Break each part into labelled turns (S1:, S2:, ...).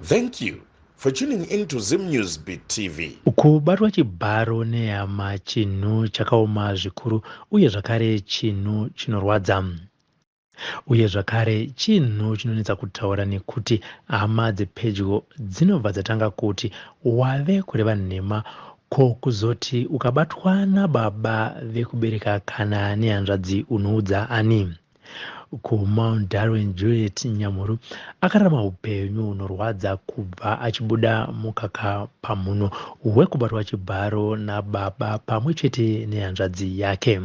S1: Thank you for tuning in to Zim News Beat TV.
S2: Kubatwa chibharo nehama chinhu chakaoma zvikuru uye zvakare chinhu chinorwadza. Uye zvakare chinhu chinonetsa kutaura nekuti hama dzepedyo dzinobva dzatanga kuti wave kureva nhema ko kuzoti ukabatwa nababa vekubereka kana nehanzvadzi unoudza ani? KuMount Darwin Juliet Nyamhuru akararama upenyu hunorwadza kubva achibuda mukaka pamhuno hwekubatwa chibharo nababa pamwe chete nehanzvadzi yake.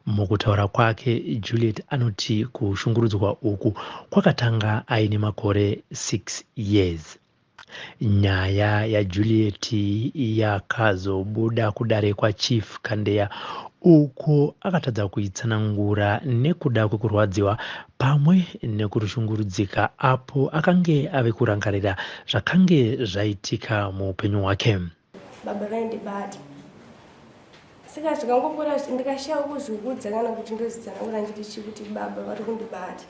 S2: Mukutaura kwake, Juliet anoti kushungurudzwa uku kwakatanga aine makore 6 years. Nyaya yaJuliet yakazobuda kudare kwaChief Kandeya uko akatadza kuitsanangura nekuda kwekurwadziwa pamwe nekushungurudzika apo akange ave kurangarira zvakange zvaitika muupenyu hwake.
S3: Baba vaindibata saka zvikangokura ndikashaya kuzviudza kana kuti ndozitsanangura nditi chii kuti baba vari kundibata.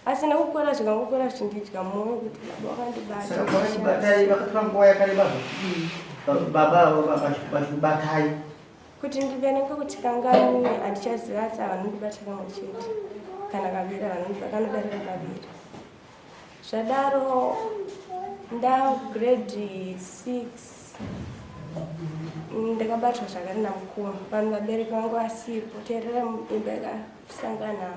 S3: Asi nekukura zvikangokura zvichindidya mwoyo kuti baba vakandibata.
S4: Saka vakakubatai vakatora nguva yakareba zvakudii baba avo vachikubatai?
S3: Kuti ndiverenge kuti kangani handichaziva asi havanondibata kamwe chete kana kaviri havanondibata kanodarika kaviri. Zvadaro nda grade 6 ndakabatwa zvakare namukoma vanhu vabereki vangu vasipo tairara imba yakasangana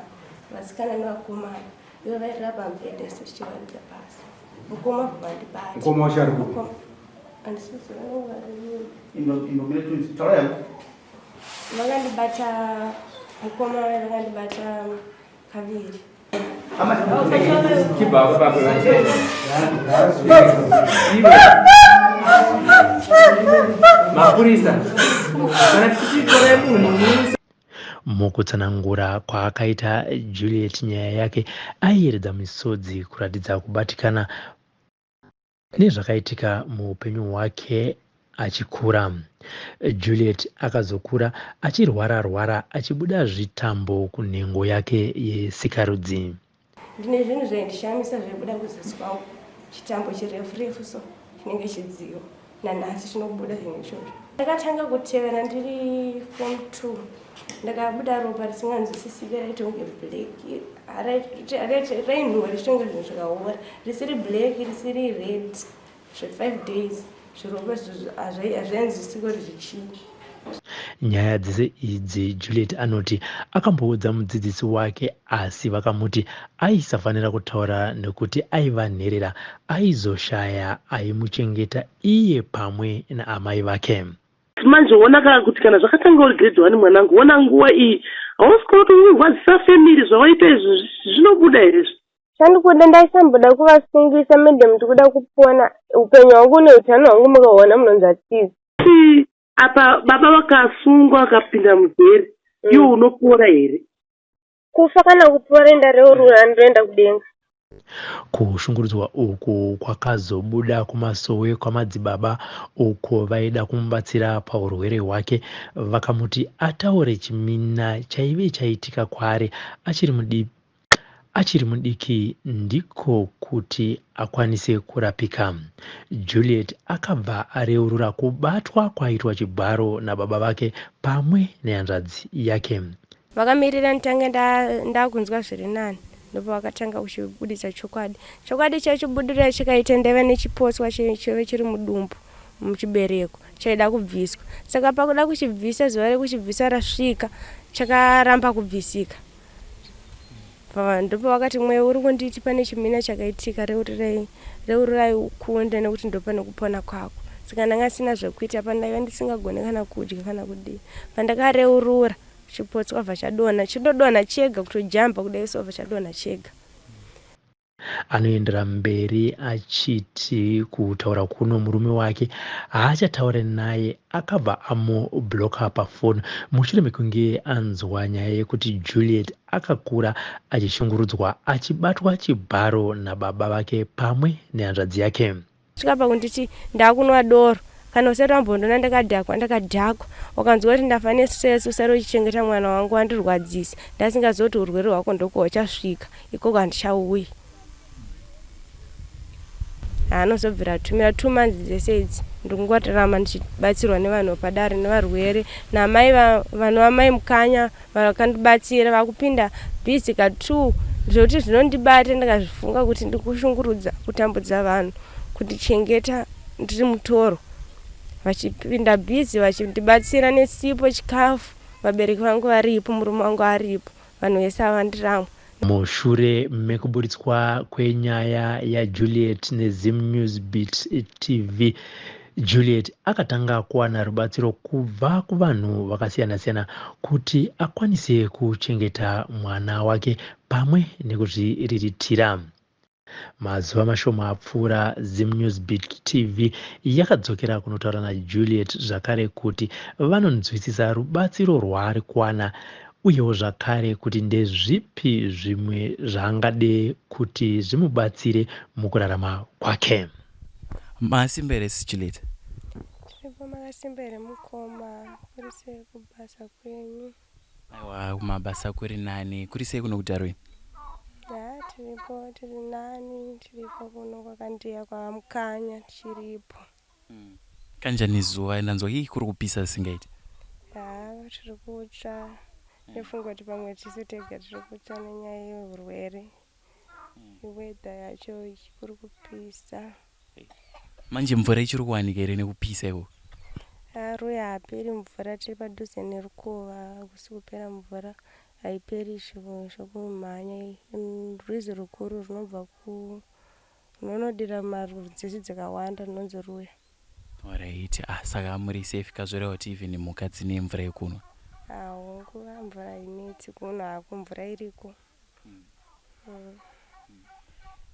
S3: vasikana nevakomana ivo vairara pamubhedha isu tichivaridza pasi mukoma vandibata
S5: mukoma wacho ari kupi
S3: vakandibata mukoma vakandibata kaviri
S6: Mapurisa kana tichitorai munhu
S2: Mukutsanangura kwaakaita Juliet nyaya yake aiyeredza misodzi kuratidza kubatikana nezvakaitika muupenyu hwake achikura. Juliet akazokura achirwara-rwara achibuda zvitambo kunhengo yake yesikarudzi.
S3: Ndine zvinhu zvaindishamisa zvaibuda kuzasi kwangu, chitambo chirefu refu so chinenge chidziyo nanhasi chinobuda zvinhu izvozvo. Ndakatanga kutevera ndiri form 2 ndakabuda ropa risinganzwisisike raita kunge black rainhuwa richitonge zvinhu zvakaora risiri black risiri red zve5 days zviropa izvozvo hazvainzwisisike kuti zvichii.
S2: Nyaya dzese idzi Juliet anoti akamboudza mudzidzisi wake asi vakamuti aisafanira kutaura nekuti aiva nherera aizoshaya aimuchengeta iye pamwe naamai vake.
S7: Manje wona ka kuti kana zvakatanga uri grade one mwanangu wona nguwa iyi hausi kuona kuti ururwadzisa family zvawaita izvi zvinobuda here izvi.
S3: Chandikuda ndaisamboda kuvasungisa madam ndikuda kupona upenyu hwangu neutano hwangu mukahuona munonzwa tsitsi.
S7: Kuti apa baba vakasungwa vakapinda mujeri iwe unopora here?
S3: Kufa kana kupora ndareurura ndoenda kudenga.
S2: Kushungurudzwa uku kwakazobuda kumasowe kwamadzibaba uko vaida kumubatsira paurwere hwake vakamuti ataure chimina chaive chaitika kwaari achiri mudiki Achiri mudiki ndiko kuti akwanise kurapika. Juliet akabva areurura kubatwa kwaaitwa chibharo nababa vake pamwe nehanzvadzi yake.
S3: Vakamirira nditange ndakunzwa zviri nani ndopavakatanga kuchibuditsa chokwadi. Chokwadi chaichibudira chikaita ndaiva nechipotswa chaive chiri mudumbu muchibereko chaida kubviswa. Saka pakuda kuchibvisa zuva rekuchibvisa rasvika chakaramba kubvisika. Ndopavakati mweya uri kunditi pane chimina chakaitika reurirai reururai ukunde nekuti ndopane kupona kwako. Saka ndanga ndisina zvekuita apa ndaiva ndisingagone kana kudya kana kudii. Pandakareurura chipotswa bva chadonha chinodonha chega kutojamba kudai so bva chadonha chega.
S2: Anoendera mberi achiti kutaura kuno murume wake haachataure naye akabva amublocker pafoni mushure mekunge anzwa nyaya yekuti Juliet akakura achishungurudzwa achibatwa chibharo nababa vake pamwe nehanzvadzi yake.
S3: Svika pakunditi ndakunwa doro kana usati wambondiona ndakadhakwa ndakadhakwa ukanzwa kuti ndafa nestress usare uchichengeta mwana wangu wandirwadzisa ndasingazivi kuti urwere hwako ndokwauchasvika ikoko handichauyi. Haanozobvira atumira 2 months dzese idzi ndikungorarama ndichibatsirwa nevanhu vepadare nevarwere namai vanova mai Mukanya vakandibatsira vakupinda busy ka 2 zvekuti zvinondibata ndikazvifunga kuti ndikushungurudza kutambudza vanhu kundichengeta ndiri mutoro vachipinda busy vachindibatsira nesipo chikafu vabereki vangu varipo murume wangu aripo vanhu vese ava vandiramwa.
S2: Mushure mekuburitswa kwenyaya yaJuliet neZimNews Beat TV, Juliet akatanga kuwana rubatsiro kubva kuvanhu vakasiyana-siyana kuti akwanise kuchengeta mwana wake pamwe nekuzviriritira. Mazuva mashoma apfuura, ZimNews Beat TV yakadzokera kunotaura naJuliet zvakare kuti vanonzwisisa rubatsiro rwaari kuwana uyewo zvakare kuti ndezvipi zvimwe zvaangade kuti zvimubatsire mukurarama kwake.
S5: Masimba here sis Juliet?
S3: Tiripo makasimba here mukoma? Kuri sei kubasa kwenyu?
S5: Aiwa kumabasa kuri nani. Kuri sei kuno kuDarwin?
S3: Haa tiripo tiri nani tiripo kuno kwakandiya kwaMukanya tichiripo.
S5: Kanjani zuva ndanzwa ii kuri kupisa zvisingaiti.
S3: Haa tiri kutsva ndofunga kuti pamwe tisu tega tiri kutsva nenyaya yehurwere. Weather yacho kuri kupisa.
S5: Manje mvura ichiri kuwanika here nekupisa ikoko?
S3: Ruya haperi mvura tiri padhuze nerukova hakusi kupera mvura haiperi zvekumhanya rwizi rukuru runobva ku runonodira marwizi dzakawanda runonzi ruya.
S5: Alright ah saka muri safe ka zvoreva kuti even mhuka dzine mvura yekunwa?
S3: Ah hongu mvura hainetsi kuno hako mvura iriko.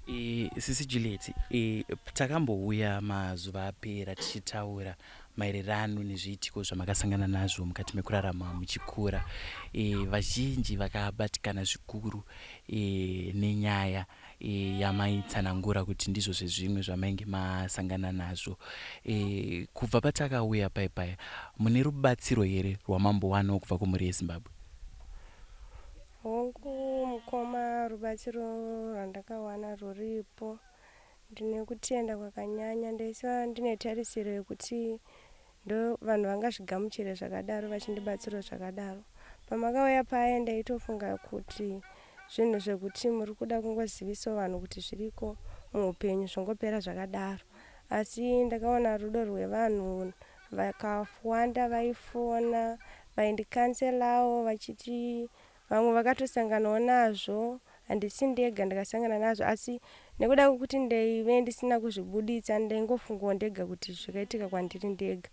S5: E, sisi Juliet, e, takambouya mazuva apera tichitaura maererano nezviitiko zvamakasangana nazvo mukati mekurarama muchikura. E, vazhinji vakabatikana zvikuru e, nenyaya e, yamaitsanangura kuti ndizvo zvezvimwe zvamainge masangana nazvo. E, kubva patakauya paya paya, mune rubatsiro here rwamambowanawo kubva kumhuri yeZimbabwe?
S3: Hongu mukoma rubatsiro rwandakawana rwuripo ndine kutenda kwakanyanya ndaisava ndine tarisiro yekuti ndo vanhu vangazvigamuchire zvakadaro vachindibatsirawo zvakadaro. Pamakauya paya ndaitofunga kuti zvinhu zvekuti muri kuda kungozivisawo vanhu kuti zviriko muupenyu zvongopera zvakadaro asi ndakaona rudo rwevanhu Vakawanda vaifona vaindikanselawo vachiti vamwe vakatosanganawo nazvo handisi ndega ndakasangana nazvo asi nekuda kwekuti ndaive ndisina kuzvibuditsa ndaingofungawo ndega kuti zvakaitika kwandiri ndega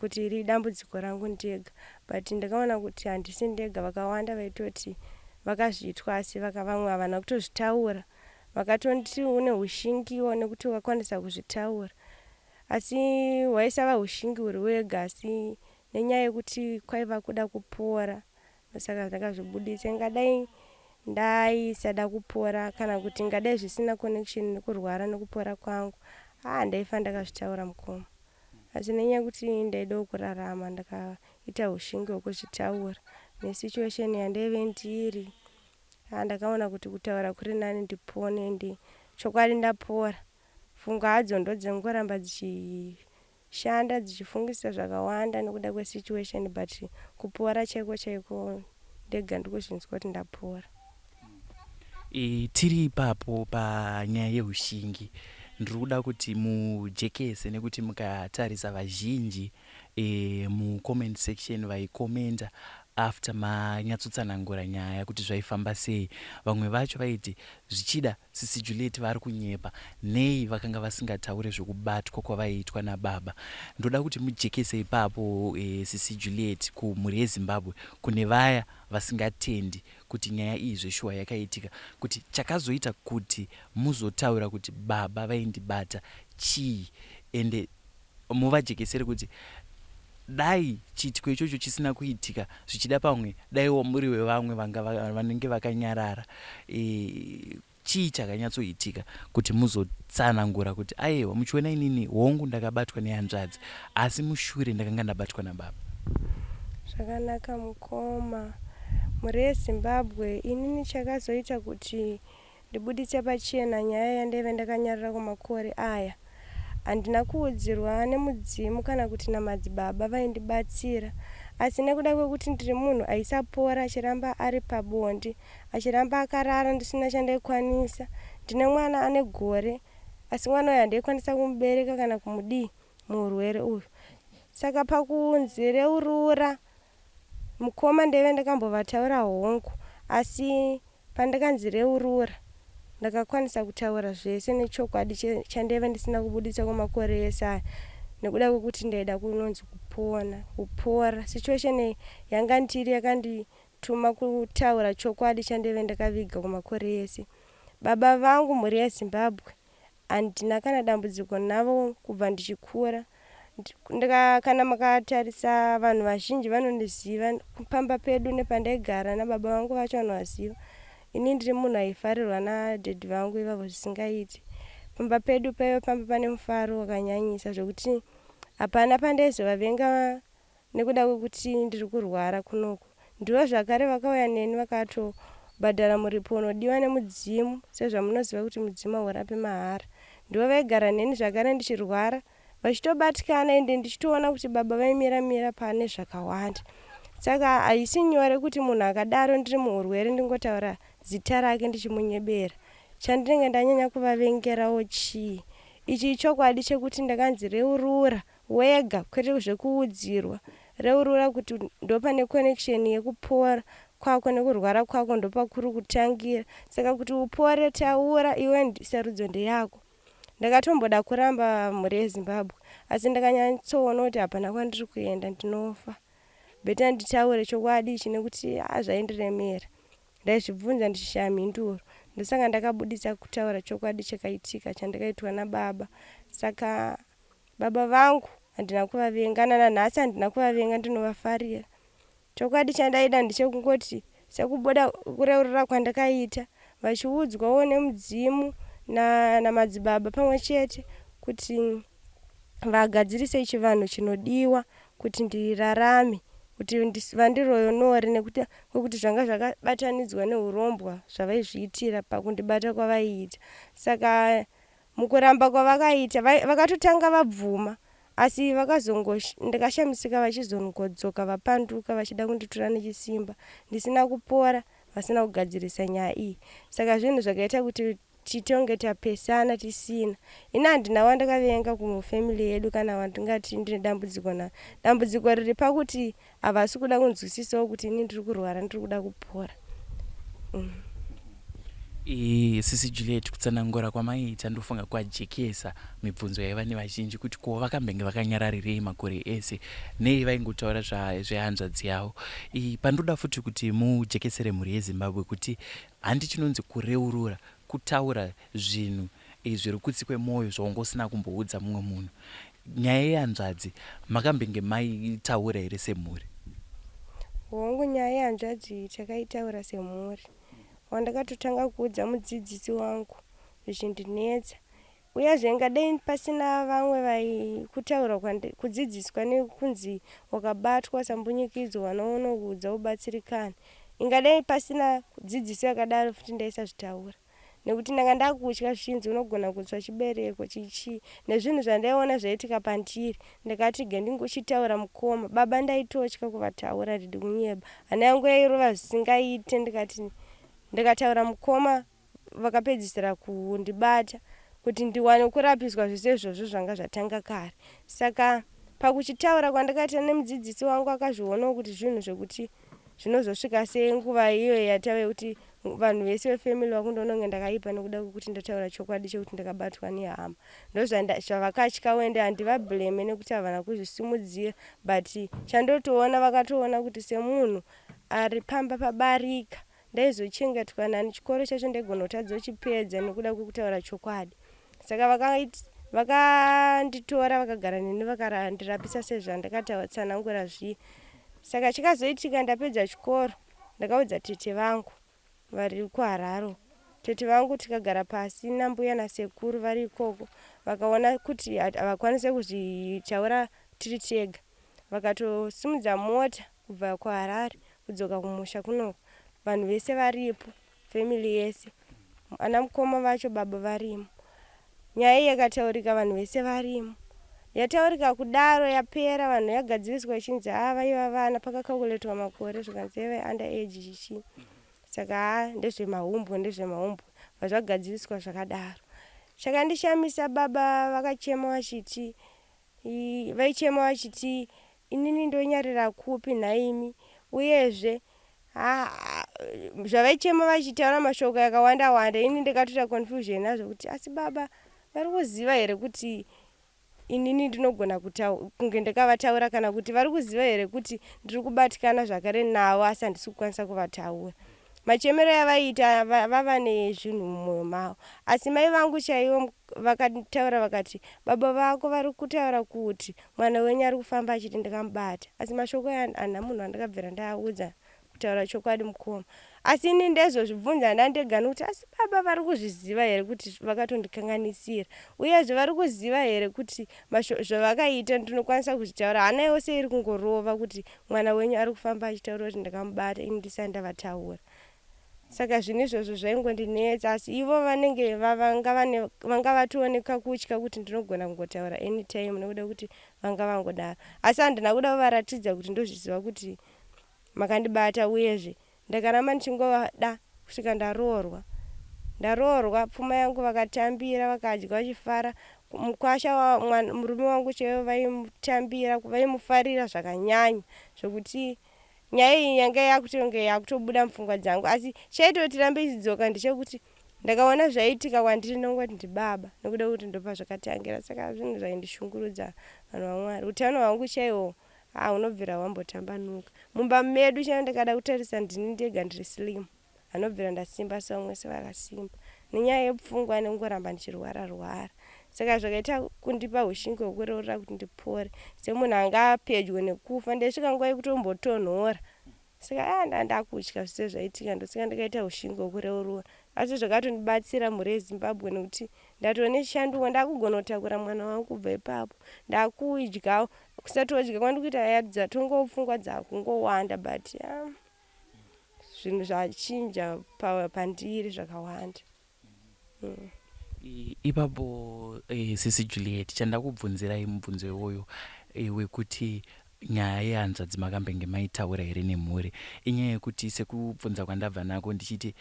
S3: kuti iri dambudziko rangu ndega but ndakaona kuti handisi ndega vakawanda vaitoti vakazviitwa asi vamwe havana kutozvitaura vakatonditi une hushingiwo nekuti wakakwanisa kuzvitaura Asi hwaisava hushingi huri wega asi nenyaya yekuti kwaiva kuda kupora ndosaka ndakazvibuditsa. Ingadai ndaisada kupora kana kuti ingadai zvisina connection nekurwara nekupora kwangu haa ndaifa ndakazvitaura mukoma. Asi nenyaya yekuti ndaidawo kurarama ndakaita hushingi hwekuzvitaura nesituation yandaive ndiri haa ndakaona kuti kutaura kuri nani ndipone ende chokwadi ndapora. Pfungwa hadzo ndodzingoramba dzichishanda dzichifungisa zvakawanda nekuda kwesituation but kupora chaiko chaiko ndega ndikuzvinzwa kuti ndapora.
S5: E, tiri ipapo panyaya yeushingi ndiri kuda kuti mujekese nekuti mukatarisa vazhinji e, mucomment section vaikomenda after manyatsotsanangura nyaya kuti zvaifamba sei vamwe vacho vaiti zvichida Sisi Juliet vari kunyepa. Nei vakanga vasingataure zvekubatwa kwavaiitwa nababa? Ndoda kuti mujekese ipapo eh, sisi Juliet kumhuri yeZimbabwe kune vaya vasingatendi kuti nyaya iyi zveshuwa yakaitika kuti chakazoita kuti muzotaura kuti baba vaindibata chii ende muvajekesere kuti dai chiitiko ichocho chisina kuitika zvichida pamwe daiwo muri wevamwe vanga vanenge vakanyarara e, chii chakanyatsoitika kuti muzotsanangura kuti ayewa muchiona inini hongu ndakabatwa nehanzvadzi asi mushure ndakanga ndabatwa nababa
S3: Zvakanaka mukoma. Mhuri yeZimbabwe inini chakazoita kuti. ndibuditse pachena nyaya yandaive ndakanyarara kwemakore aya. Handina kuudzirwa nemudzimu kana kuti namadzibaba vaindibatsira asi nekuda kwekuti ndiri munhu aisapora achiramba ari pabonde achiramba akarara ndisina chandaikwanisa. Ndine mwana ane gore asi mwana uyu handaikwanisa kumubereka kana kumudii muurwere uyu. Saka pakunzi reurura mukoma ndaive ndakambovataura hongu asi pandakanzi reurura ndakakwanisa kutaura zvese nechokwadi chandaive ndisina kubuditsa kwemakore ese aya nekuda kwekuti ndaida kunonzi kupona kupora. Situation iyi yanga ndiri yakandituma kutaura chokwadi chandaive ndakaviga kwemakore ese. Baba vangu mhuri yeZimbabwe Handina kana dambudziko navo kubva ndichikura. Kana makatarisa vanhu vazhinji vanondiziva pamba pedu nepandaigara nababa vangu vacho vanovaziva. Ini ndiri munhu aifarirwa nadaddy vangu ivavo zvisingaiti. Pamba pedu paiva pamba pane mufaro wakanyanyisa zvekuti hapana pandaizovavenga nekuda kwekuti ndiri kurwara kunoku. Ndivo zvakare vakauya neni vakatobhadhara muripo unodiwa nemudzimu sezvamunoziva kuti mudzimu haurapi mahara. Ndivo vaigara neni zvakare ndichirwara vachitobatikana ende ndichitoona kuti baba vaimira mira pane zvakawanda. Saka haisi nyore kuti munhu akadaro ndiri muhurwere ndingotaura zita rake ndichimunyebera. Chandinenge ndanyanya kuvavengerawo chii? Ichi ichokwadi chekuti ndakanzi reurura wega kwete zvekuudzirwa. Reurura kuti ndopane connection yekupora kwako nekurwara kwako ndopakuri kutangira. Saka kuti upore taura iwe sarudzo ndeyako. Ndakatomboda kuramba mhuri yeZimbabwe asi ndakanyatsoona kuti hapana kwandiri kuenda ndinofa. Better nditaure chokwadi ichi nekuti ah zvaindiremera. Ndaizvibvunza ndichishaya mhinduro. Ndosaka ndakabuditsa kutaura chokwadi chakaitika chandakaitwa nababa. Saka Baba vangu handina kuvavenga nananhasi handina kuvavenga ndinovafarira. Chokwadi chandaida ndechekungoti sekubuda kureurura kwandakaita vachiudzwawo nemudzimu namadzibaba pamwe chete kuti vagadzirise chivanhu chinodiwa kuti ndirarame kuti vandiroyonore nekuti kwekuti zvanga zvakabatanidzwa neurombwa zvavaizviitira pakundibata kwavaiita saka Mukuramba kwavakaita, vakatotanga vabvuma asi vakazongo ndakashamisika vachizongodzoka vapanduka vachida kunditora nechisimba ndisina kupora vasina kugadzirisa nyaya iyi. Saka zvinhu zvakaita kuti titonge tapesana tisina. Ini handina wandakavenga kufamily yedu kana wandingati ndine dambudziko naye. Dambudziko riri pakuti havasi kuda kunzwisisawo kuti ini ndiri kurwara ndiri kuda kupora mm.
S5: Sisi Juliet kutsanangura kwamaiita ndofunga kwajekesa mibvunzo yaiva nevazhinji kuti ko vakambenge vakanyararirei makore ese nei vaingotaura zvehanzvadzi yavo. Pandoda futi kuti mujekesere mhuri yeZimbabwe kuti handi chinonzi kureurura kutaura zvinhu zviri kutsi kwemwoyo zvaunga usina kumboudza mumwe munhu. Nyaya yehanzvadzi makambenge maitaura here semhuri?
S3: Hongu nyaya yehanzvadzi takaitaura semhuri. Wandakatotanga kuudza mudzidzisi wangu zvichindinetsa. Uyezve ingadai pasina vamwe vaikutaura kudzidziswa nekunzi wakabatwa usambunyikidzwa vanonokuudza ubatsirikane. Ingadai pasina dzidziso yakadaro futi ndaisazvitaura. Nekuti ndanga ndakutya zvichinzi unogona kutsva chibereko chichii nezvinhu zvandaiona zvaiitika pandiri. Ndakati rega ndingochitaura mukoma. Baba ndaitotya kuvataura handidi kunyeba. Hana yangu yairova zvisingaite ndikati ndikataura mukoma vakapedzisira kundibata kuti ndiwane kurapiswa zvese izvozvo zvanga zvatanga kare. Saka pakuchitaura kwandakaita nemudzidzisi wangu akazvionawo kuti zvinhu zvekuti zvinozosvika sei nguva iyo yatave yekuti vanhu vese vefamily vakundiona kunge ndakaipa nekuda kwekuti ndataura chokwadi chekuti ndakabatwa nehama ndozvavakatyawo ende handivablame nekuti havana kuzvisimudzira but chandotoona vakatoona kuti semunhu ari pamba pabarika ndaizochengetwa nani chikoro chacho ndaigona kutadza kuchipedza nekuda kwekutaura chokwadi saka vakanditora vakagara neni vakandirapisa sezvandakatsanangura zviye saka chikazoitika ndapedza chikoro ndakaudza tete vangu vari kuharare tete vangu tikagara pasi nambuya nasekuru vari ikoko vakaona kuti havakwanise kuzvitaura tiri tega vakatosimudza mota kubva kuharare kudzoka kumusha kunoku vanhu vese varipo family yese. Ana mukoma vacho baba varimo. Nyaya iyi yakataurika vanhu vese varimo. Yataurika kudaro yapera vanhu yagadziriswa ichinzi haa vaiva vana pakakakuletwa makore zvikanzi yaiva under age chichii. Saka haa ndezvemahumbwe ndezvemahumbwe bva zvagadziriswa zvakadaro. Chakandishamisa baba vakachema vachiti vaichema vachiti inini ndonyarira kupi nhaimi uyezve haa zvavaichema vachitaura mashoko yakawanda wanda ini ndikatoita confusion nazvo kuti asi baba vari kuziva here kuti inini ndinogona kunge ndakavataura kana kuti vari kuziva here kuti ndiri kubatikana zvakare navo asi handisi kukwanisa kuvataura. Machemero yavaiita vava nezvinhu mumwoyo mavo. Asi mai vangu chaivo vakataura vakati baba vako vari kutaura kuti mwana wenyu ari kufamba achiti ndikamubata. Asi mashoko aya handina munhu wandakabvira ndaaudza kutaura chokwadi mukoma. Asi ini ndaizozvibvunza ndandega nokuti asi baba vari kuzviziva here kuti vakatondikanganisira uyezve vari kuziva here kuti zvavakaita ndinokwanisa kuzvitaura. Hana yose iri kungorova kuti mwana wenyu ari kufamba achitaura kuti ndakamubata ini ndisati ndavataura. Saka zvinhu izvozvo zvaingondinetsa asi ivo vanenge vanga vatooneka kutya kuti ndinogona kungotaura anytime nekuda kuti vanga vangodaro. Asi handina kuda kuvaratidza kuti ndozviziva kuti makandibata uyezve ndakaramba ndichingovada kusvika ndaroorwa. Ndaroorwa pfuma yangu vakatambira vakadya vachifara. Mukwasha murume wangu chaivo vaimutambira vaimufarira zvakanyanya zvekuti nyaya iyi yanga yakutonge yakutobuda mupfungwa dzangu asi chaita kuti irambe ichidzoka ndechekuti ndakaona zvaiitika kwandiri ndongoti ndibaba nekuda kwekuti ndopazvakatangira saka zvinhu zvaindishungurudza vanhu vaMwari. Utano hwangu chaiwo haa unobvira wambotambanuka. Mumba medu chaiyo ndikada kutarisa ndini ndega ndiri slim anobvira ndasimba sevamwe vese vakasimba nenyaya yepfungwa nekungoramba ndichirwara rwara. Saka zvakaita kundipa hushingi hwekureurura kuti ndipore semunhu anga apedyo nekufa ndaisvika nguva yekutombotonhora Saka aa nda ndakutya zvese zvaitika ndosaka ndakaita ushingi hwekureurura asi zvakatondibatsira mhuri yeZimbabwe nekuti ndatove neshanduko ndakugona kutakura mwana wangu kubva ipapo ndakudyawo kusatodya kwandikuita aya dzatongowo pfungwa dzakungowanda but yaa zvinhu zvachinja pandiri zvakawanda.
S5: Ipapo sisi Juliet chandakubvunzirai mubvunzo iwoyo wekuti nyaya yehanzvadzi makambenge maitaura here nemhuri inyaya yekuti sekubvunza kwandabva nako ndichiti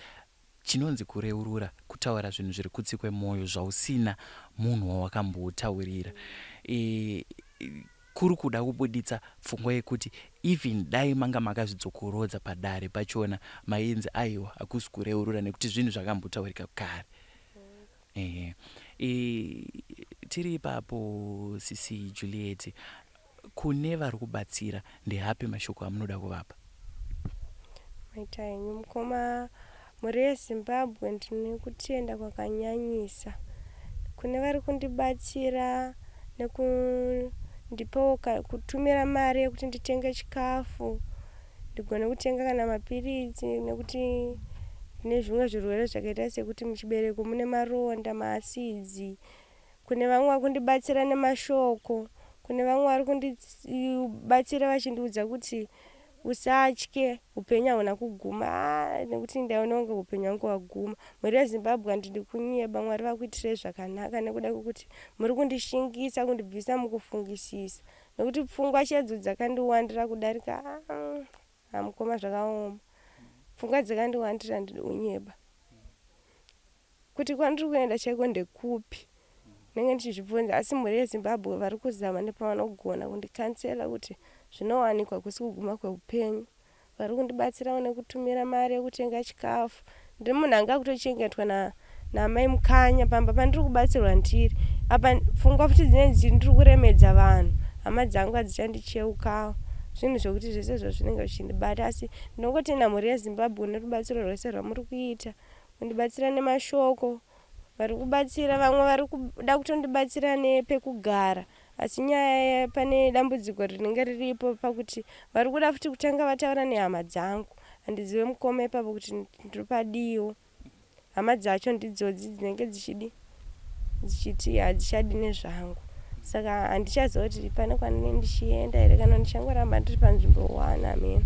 S5: chinonzi kureurura kutaura zvinhu zviri kutsi kwemwoyo zvausina munhu wawakambotaurira e, kuri kuda kubuditsa pfungwa yekuti even dai manga makazvidzokorodza padare pachona mainzi aiwa hakusi kureurura nekuti zvinhu zvakambotaurika kare. Ehe. E, tiri ipapo sisi Juliet kune vari kubatsira ndeapi mashoko amunoda kuvapa?
S3: Maita henyu mukoma mhuri yeZimbabwe ndine kutenda kwakanyanyisa kune vari kundibatsira nekundipawo kutumira mari yekuti nditenge chikafu ndigone kutenga kana mapiritsi nekuti ndine zvimwe zvirwere zvakaita sekuti muchibereko mune maronda maasidzi. Kune vamwe vari kundibatsira nemashoko, kune vamwe vari kundibatsira vachindiudza kuti usatye upenyu hauna kuguma haa nekuti ndaiona kunge upenyu hwangu hwaguma. Mhuri yeZimbabwe handidi kunyeba Mwari vakuitirei zvakanaka nekuda kwekuti muri kundishingisa kundibvisa mukufungisisa nekuti pfungwa chaidzo dzakandiwandira kudarika haa mukoma zvakaoma. Pfungwa dzakandiwandira handidi kunyeba. Kuti kwandiri kuenda chaiko ndekupi ndinenge ndichizvibvunza asi mhuri yeZimbabwe vari kuzama nepavanogona kundikansela kuti zvinowanikwa kusi kuguma kweupenyu. Vari kundibatsirawo nekutumira mari yekutenga chikafu. Ndiri munhu anga akutochengetwa na naamai Mukanya pamba pandiri kubatsirwa ndiri. Apa pfungwa futi dzinenge dzichiti ndiri kuremedza vanhu hama dzangu hadzichandicheukawo. Zvinhu zvekuti zvese izvo zvinenge zvichindibata asi ndinongotenda mhuri yeZimbabwe nerubatsiro rwese rwamuri kuita. Kundibatsira nemashoko vari kubatsira vamwe vari kuda kutondibatsira nepekugara asi nyaya pane dambudziko rinenge riripo pakuti vari kuda futi kutanga vataura nehama dzangu handizive mukoma ipapo kuti ndopadiwo hama dzacho ndidzodzi dzinenge dzichidi dzichiti hadzichadi nezvangu saka handichaziva kuti pane kwandinenge ndichienda here kana ndichangoramba ndiri panzvimbo one hameno.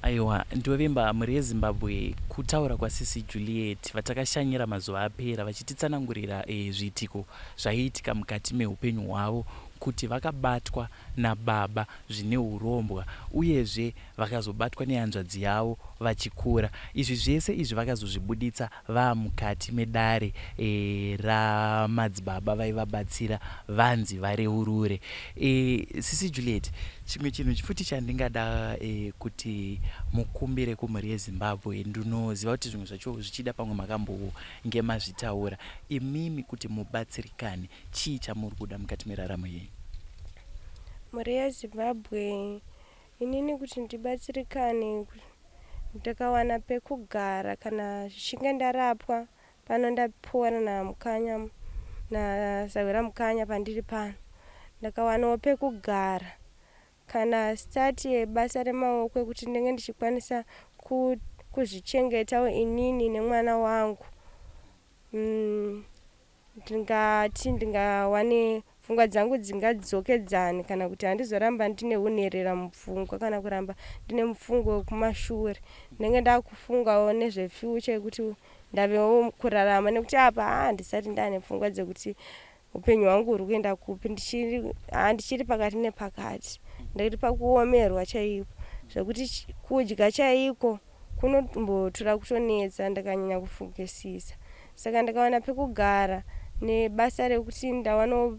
S5: Aiwa, ndovimba mhuri yeZimbabwe kutaura kwasisi Juliet vatakashanyira mazuva apera vachititsanangurira e, zviitiko zvaiitika mukati meupenyu hwavo kuti vakabatwa nababa zvine urombwa uyezve vakazobatwa nehanzvadzi yavo vachikura. Izvi zvese izvi vakazozvibuditsa vamukati medare e, ramadzibaba vaivabatsira vanzi vareurure. E, Sisi Juliet, chimwe chinhu futi chandingada e, kuti mukumbire kumhuri yeZimbabwe, ndinoziva kuti zvimwe zvacho zvichida pamwe makambonge mazvitaura, imimi kuti mubatsirikane, chii chamuri kuda mukati meraramo yenyu?
S3: Mhuri yeZimbabwe, inini kuti ndibatsirikane ndikawana pekugara kana zvichinge ndarapwa pano ndapora naMukanya naSahwira Mukanya pandiri pano ndakawanawo pekugara kana start yebasa remaoko ekuti ndinge ndichikwanisa kuzvichengetawo inini nemwana wangu Ndingati ndingawane pfungwa dzangu dzingadzokedzane kana kuti handizoramba ndine hunherera mupfungwa kana kuramba ndine mufungo wekumashure. Ndinenge ndakufungawo nezvefuture yekuti ndavewo kurarama nekuti apa haa handisati ndane pfungwa dzekuti upenyu hwangu huri kuenda kupi ndichiri haa ndichiri pakati nepakati. Ndiri pakuomerwa chaipo zvekuti kudya chaiko kunombotora kutonetsa ndikanyanya kufungisisa. Saka ndikawana pekugara nebasa rekuti ndawanawo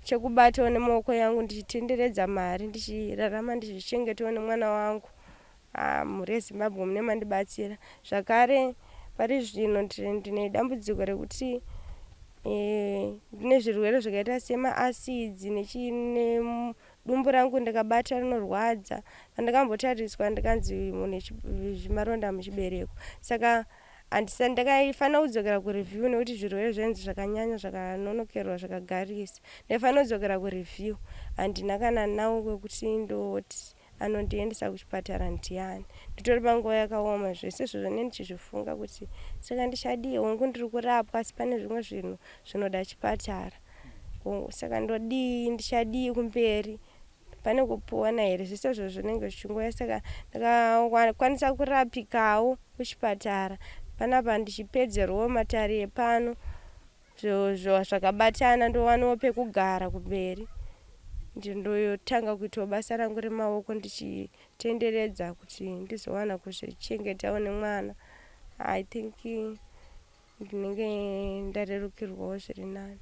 S3: chekubatawo nemaoko yangu ndichitenderedza mari ndichirarama ndichizvichengetawo nemwana wangu. Haa mhuri yeZimbabwe mune mandibatsira. Zvakare pari zvino ndine dambudziko rekuti ndine zvirwere zvakaita semaacids nechii Dumbu rangu ndikabata rinorwadza. Pandakambotariswa ndikanzi mune zvimaronda muchibereko. Saka handisati ndakaifanira kudzokera kureview nekuti zvirwere zvainzi zvakanyanya zvakanonokerwa zvakagarisa. Ndaifanira kudzokera kureview. Handina kana now wekuti ndoti anondiendesa kuchipatara ndiani. Nditori panguva yakaoma zvese izvozvo ndinenge ndichizvifunga kuti saka ndichadii hongu ndiri kurapwa asi pane zvimwe zvinhu zvinoda chipatara. Saka ndodii ndichadii kumberi pane kupona here zvese izvozvo zvinenge zvichingouya saka ndakakwanisa kurapikawo kuchipatara panapa ndichipedzerwawo matare epano zvakabatana ndowanawo pekugara kumberi ndotanga kuitawo basa rangu remaoko ndichitenderedza kuti ndizowana kuzvichengetawo nemwana i think Ndinenge ndarerukirwawo zviri nani.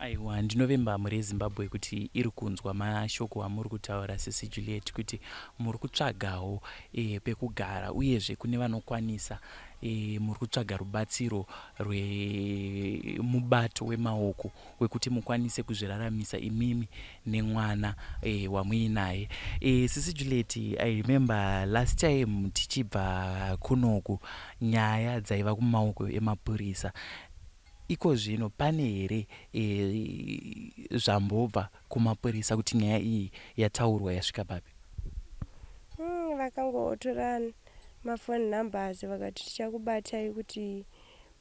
S5: Aiwa ndinovimba mhuri yeZimbabwe kuti iri kunzwa mashoko amuri kutaura sisi Juliet kuti muri kutsvagawo e, pekugara uyezve kune vanokwanisa e, muri kutsvaga rubatsiro rwemubato wemaoko wekuti mukwanise kuzviraramisa imimi nemwana e, wamuinaye e, sisi Juliet I remember last time tichibva kunoku nyaya dzaiva kumaoko emapurisa ikozvino pane here e, zvambobva kumapurisa kuti nyaya iyi yataurwa yasvika papi?
S3: Vakangotora maphone numbers vakati tichakubatai kuti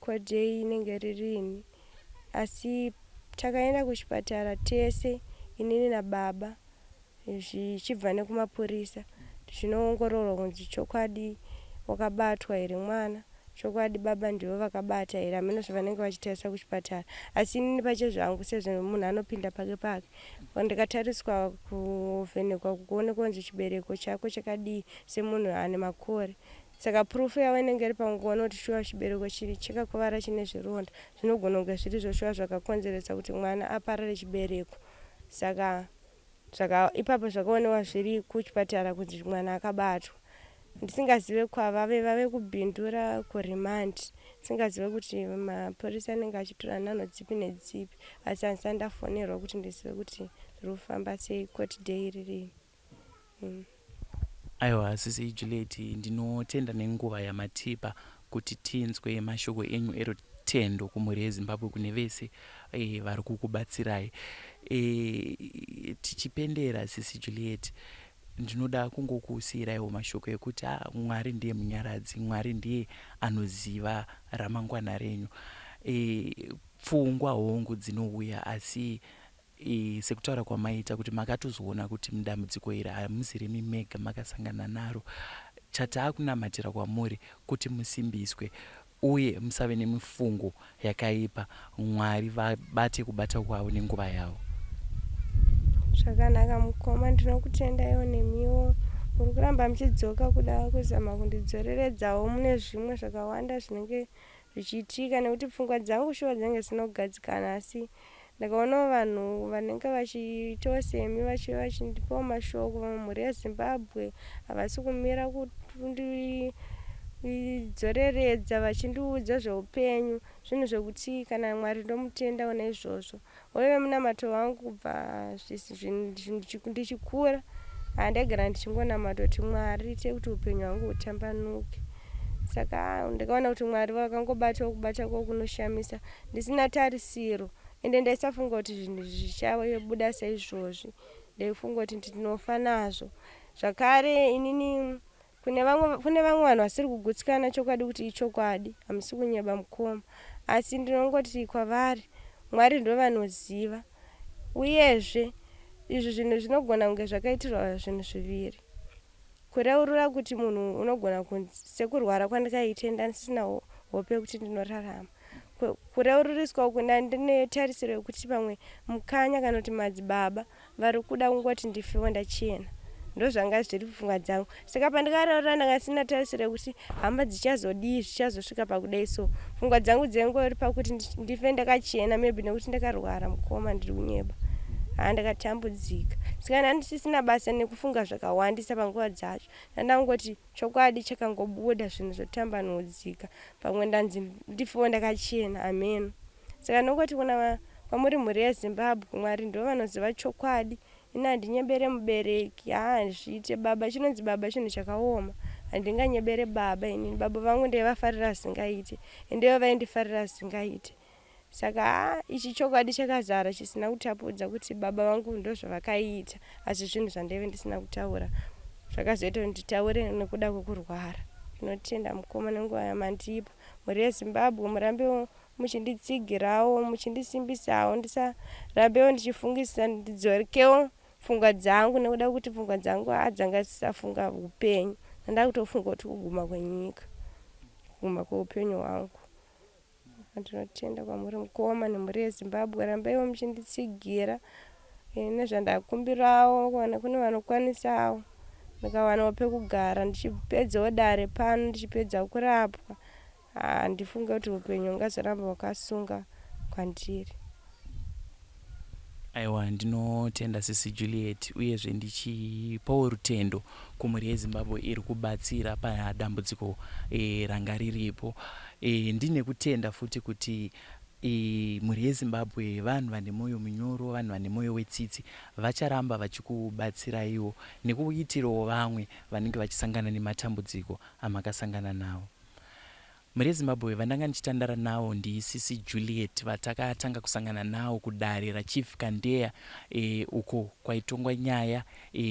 S3: court day inenge ririni asi takaenda kuchipatara tese inini nababa zvichibva nekumapurisa tichinoongororwa kunzi chokwadi wakabatwa here mwana chokwadi baba ndivo vakabata here hameno zvavanenge vachitarisa kuchipatara asi inini pachezvangu sezvo munhu anopinda pake pake ndikatariswa kuvhenekwa kuonekwa kunzi chibereko chako chakadii semunhu ane makore Saka proof yavo inenge iri pakungoona kuti shuwa chibereko chiri chakakuvara chine zvironda zvinogona kunge zviri izvo shuwa zvakakonzeresa kuti mwana aparare chibereko. Saka zvaka ipapo zvakaonewa zviri kuchipatara kuti mwana akabatwa. Ndisingazive kwavave vave kuBindura kuremand ndisingazive kuti mapurisa anenge achitora nhanho dzipi nedzipi asi handisati ndafonerwa kuti ndizive kuti zviri kufamba sei court day ririni.
S5: Aiwa sisi Juliet ndinotenda nenguva yamatipa kuti tinzwe mashoko enyu erutendo kumhuri yeZimbabwe kune vese e, vari kukubatsirai e, tichipendera sisi Juliet ndinoda kungokusiiraiwo mashoko ekuti ah, Mwari ndiye munyaradzi Mwari ndiye anoziva ramangwana renyu e, pfungwa hongu dzinouya asi E, sekutaura kwamaita kuti makatozoona kuti mudambudziko iri hamusirimi mega makasangana naro. Chataakunamatira kwamuri kuti musimbiswe uye musave nemifungo yakaipa Mwari vabate kubata kwavo nenguva yavo.
S3: Zvakanaka mukoma ndinokutendaiwo nemiwo muri kuramba muchidzoka kuda kuzama kundidzoreredzawo mune zvimwe zvakawanda zvinenge zvichiitika nekuti pfungwa dzangu shuwa dzinenge dzisina kugadzikana asi ndakaonawo vanhu vanenge vachiitawo semi vachiuya vachindipawo mashoko vamwe mhuri yezimbabwe havasi kumira kundidzoreredza vachindiudza zveupenyu zvinhu zvekuti kana mwari ndomutendawo naizvozvo waive munamato wangu kubva ndichikura handaigara ndichingonamata kuti mwari ite kuti upenyu hwangu hutambanuke saka ndakaona kuti mwari vakangobatawo kubata kwavo kunoshamisa ndisina tarisiro ende ndaisafunga kuti zvinhu zvichabuda saizvozvi ndaifunga kuti ndinofa nazvo zvakare inini Kune vamwe kune vamwe vanhu vasiri kugutsikana chokwadi kuti ichokwadi hamusi kunyeba mukoma asi ndinongoti kwavari Mwari ndovanoziva uyezve izvi zvinhu zvinogona kunge zvakaitirwa zvinhu zviviri kureurura kuti munhu unogona kunzi sekurwara kwandikaite ndandisina hope yekuti ndinorarama kureururiswa uku ndandine tarisiro yekuti pamwe mukanya kana kuti madzibaba vari kuda kungoti ndifewo ndachena ndozvanga zviri pfungwa dzangu saka pandikaroora ndanga ndisina tarisiro yekuti hama dzichazodii zvichazosvika pakudai so pfungwa dzangu dzaingori pakuti ndife ndakachena maybe nekuti ndakarwara mukoma ndiri kunyeba haa ndakatambudzika saka ndandisisina basa nekufunga zvakawandisa panguva dzacho ndandangoti chokwadi chakangobuda zvinhu zvotambanudzika pamwe ndanzi ndifewo ndakachena hameno Saka ndongoti kuna kwamuri mhuri yeZimbabwe Mwari ndivo vanoziva chokwadi ini handinyebere mubereki haa hazviite baba chinonzi baba chinhu chakaoma handinganyebere baba inini baba vangu ndaivafarira zvisingaite ende ivo vaindifarira zvisingaite saka haa ichi chokwadi chakazara chisina kutapudza kuti baba vangu ndozvavakaita asi zvinhu zvandaive ndisina kutaura zvakazoita kuti nditaure nekuda kwekurwara ndinotenda mukoma nenguva yamandipa mhuri yeZimbabwe murambewo muchinditsigirawo muchindisimbisawo ndisarambewo ndichifungisisa ndidzokewo pfungwa dzangu nekuda kwekuti pfungwa dzangu haa dzanga dzisafunga upenyu ndandakutofunga kuti kuguma kwenyika kuguma kweupenyu hwangu ndinotenda kwamuri mukoma nemhuri yezimbabwe rambaiwo muchinditsigira eh, nezvandakumbirawo kana kune vanokwanisawo ndikawanawo pekugara ndichipedzawo dare pano ndichipedza kurapwa Handifunge kuti hupenyu hungazoramba hwakasunga kwandiri.
S5: Aiwa ndinotenda sisi Juliet uyezve ndichipawo rutendo kumhuri yeZimbabwe iri kubatsira padambudziko e, ranga riripo. E, ndine kutenda futi kuti e, mhuri yeZimbabwe vanhu vane moyo munyoro, vanhu vane moyo wetsitsi vacharamba vachikubatsiraiwo nekuitirawo vamwe vanenge vachisangana nematambudziko amakasangana nawo. Mhuri yeZimbabwe vandanga ndichitandara nawo ndisisi Juliet vatakatanga kusangana nawo kudare raChief Kandeya e, uko kwaitongwa nyaya e,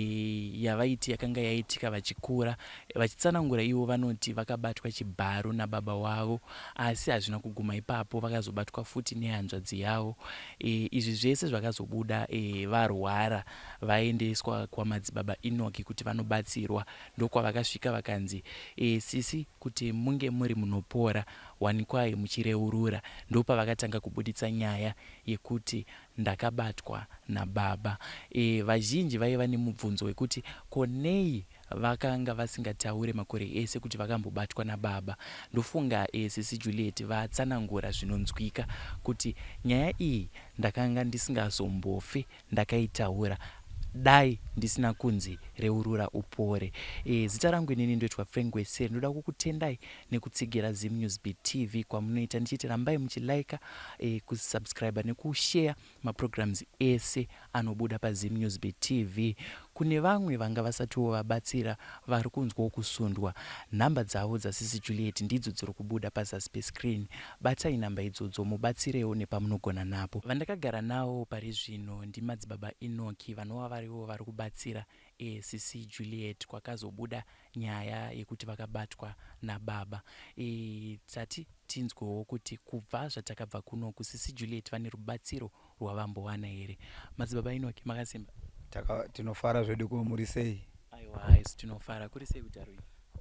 S5: yavaiti yakanga yaitika vachikura. Vachitsanangura ivo vanoti vakabatwa chibharo nababa wavo asi hazvina kuguma ipapo vakazobatwa futi nehanzvadzi yavo. E, izvi zvese zvakazobuda e, varwara vaendeswa kwamadzibaba Enoki kuti vanobatsirwa Ndokwavakasvika vakanzi e, sisi kuti munge muri munopora wanikwai muchireurura. Ndopavakatanga kubuditsa nyaya yekuti ndakabatwa nababa. E, vazhinji vaiva nemubvunzo wekuti ko nei vakanga vasingataure makore ese kuti vakambobatwa nababa. Ndofunga e, sisi Juliet vatsanangura zvinonzwika kuti nyaya iyi ndakanga ndisingazombofe ndakaitaura dai ndisina kunzi reurura upore. E, zita rangu inini ndoitwa Frank Weseri ndoda kukutendai nekutsigira Zim News Beat TV kwamunoita ndichiti rambai muchilaika e, kusubscribe nekushare maprograms ese anobuda paZim News Beat TV. Kune vamwe vanga vasatiwo vabatsira vari kunzwawo kusundwa, nhamba dzavo dzasisi Juliet ndidzo dziri kubuda pazasi pescreen. Batai nhamba idzodzo mubatsirewo nepamunogona napo. Vandakagara navo pari zvino ndiMadzibaba Enoki vanova varivo vari kubatsira e, sisi Juliet kwakazobuda nyaya yekuti vakabatwa nababa. E, tati tinzwewo kuti kubva zvatakabva kunoku sisi Juliet vane rubatsiro rwavambowana here. Madzibaba Enoki makasimba?
S8: Taka, tinofara zvedu ko muri sei?
S5: Aiwa isu tinofara. Kuri sei kuDarwin?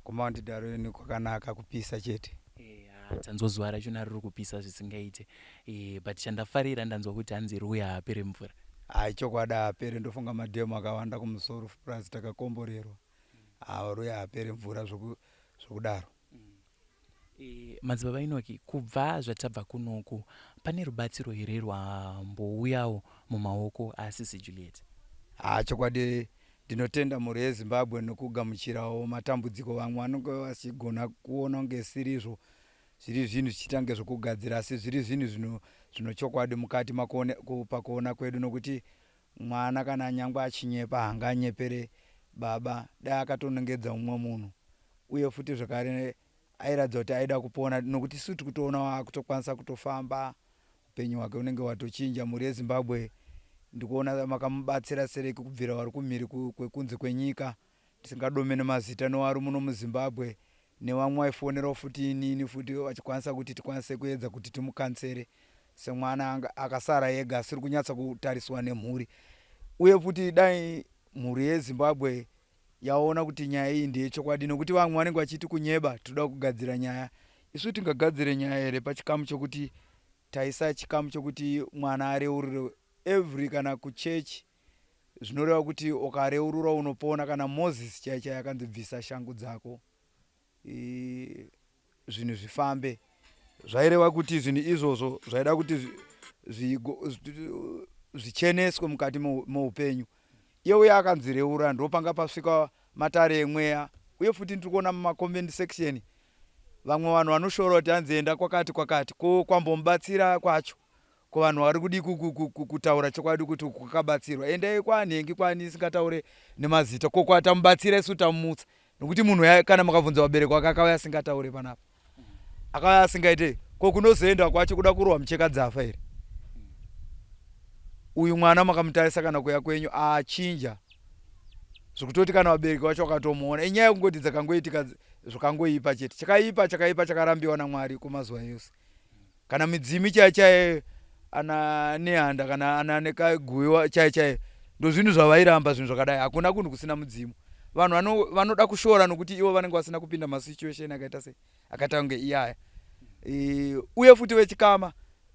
S8: KuMount Darwin kwakanaka kupisa chete.
S5: Eh, tanzwa zuva rachona riri kupisa zvisingaite. Eh, but chandafarira ndanzwa kuti hanzi ruya haapere mvura.
S8: Hai chokwadi haapere ndofunga madhemu akawanda kumusoro plus takakomborerwa. Haa ruya haapere mvura zvokudaro.
S5: E, madzibaba Inoki, kubva zvatabva kunoku pane rubatsiro here rwambouyawo mumaoko asisi Juliet?
S8: Haa chokwadi ndinotenda mhuri yeZimbabwe nokugamuchirawo matambudziko vamwe vanenge vachigona kuona kunge sirizvo zviri zvinhu zvichiita kunge zvokugadzira asi zviri zvinhu zvino zvinochokwadi mukati makuone, pakuona kwedu nokuti mwana kana nyangwe achinyepa haanganyepere baba dai akatonongedza mumwe munhu uye futi zvekare Airatidza kuti aida kupona nokuti isu tikutoona akutokwanisa kutofamba upenyu hwake unenge hwatochinja. Mhuri yeZimbabwe ndikuona makamubatsira sereki kubvira vari kumhiri kwekunze kwenyika tisingadome nemazita newari muno muZimbabwe nevamwe vaifonerawo futi inini futi vachikwanisa kuti tikwanise kuedza kuti timukansere semwana akasara ega asiri kunyatsa kutariswa nemhuri uye futi dai mhuri yeZimbabwe yaona kuti nyaya iyi ndeyechokwadi nokuti vamwe vanenge vachiti kunyeba tinoda kugadzira nyaya isu tingagadzire nyaya here pachikamu chokuti taisa chikamu chokuti mwana areurure every kana kuchechi zvinoreva kuti ukareurura unopona kana moses chai chai akanzi bvisa shangu dzako zvinhu zvifambe zvaireva kuti zvinhu izvozvo zvaida kuti zvicheneswe mukati meupenyu iye uye akanzi reura ndopanga pasvika matare emweya uye futi ndiri kuona mumacomment section vamwe vanhu vanoshora kuti hanzi enda kwakati kwakati ko kwambomubatsira kwacho Ko vanhu vari kudii kutaura chokwadi kuti uku kwakabatsirwa. Endai kwanhengi kwani isingataure nemazita. Ko kwatamubatsira isu tamumutsa. Nokuti munhu uya kana makabvunza vabereki vake akauya asingataure panapa. Akauya asingaite. Ko kunozoenda kwacho kuda kurohwa mucheka dzafa here? Uyu mwana makamutarisa kana kuya kwenyu achinja. Zvekutoti kana vabereki vacho vakatomuona. Inyaya yekungoti dzakangoitika zvakangoipa chete. Chakaipa chakaipa chakarambiwa naMwari kumazuva yose. Kana midzimi chaiyo chaiyo ana Nehanda kana ana Nekaguyo chaiyo chaiyo ndozvinhu zvavairamba zvinhu zvakadai. Hakuna kunhu kusina mudzimu. Vanhu vanoda kushora nokuti ivo vanenge vasina kupinda masituation akaita sei akaita kunge iyaya. E, uye futi vechikama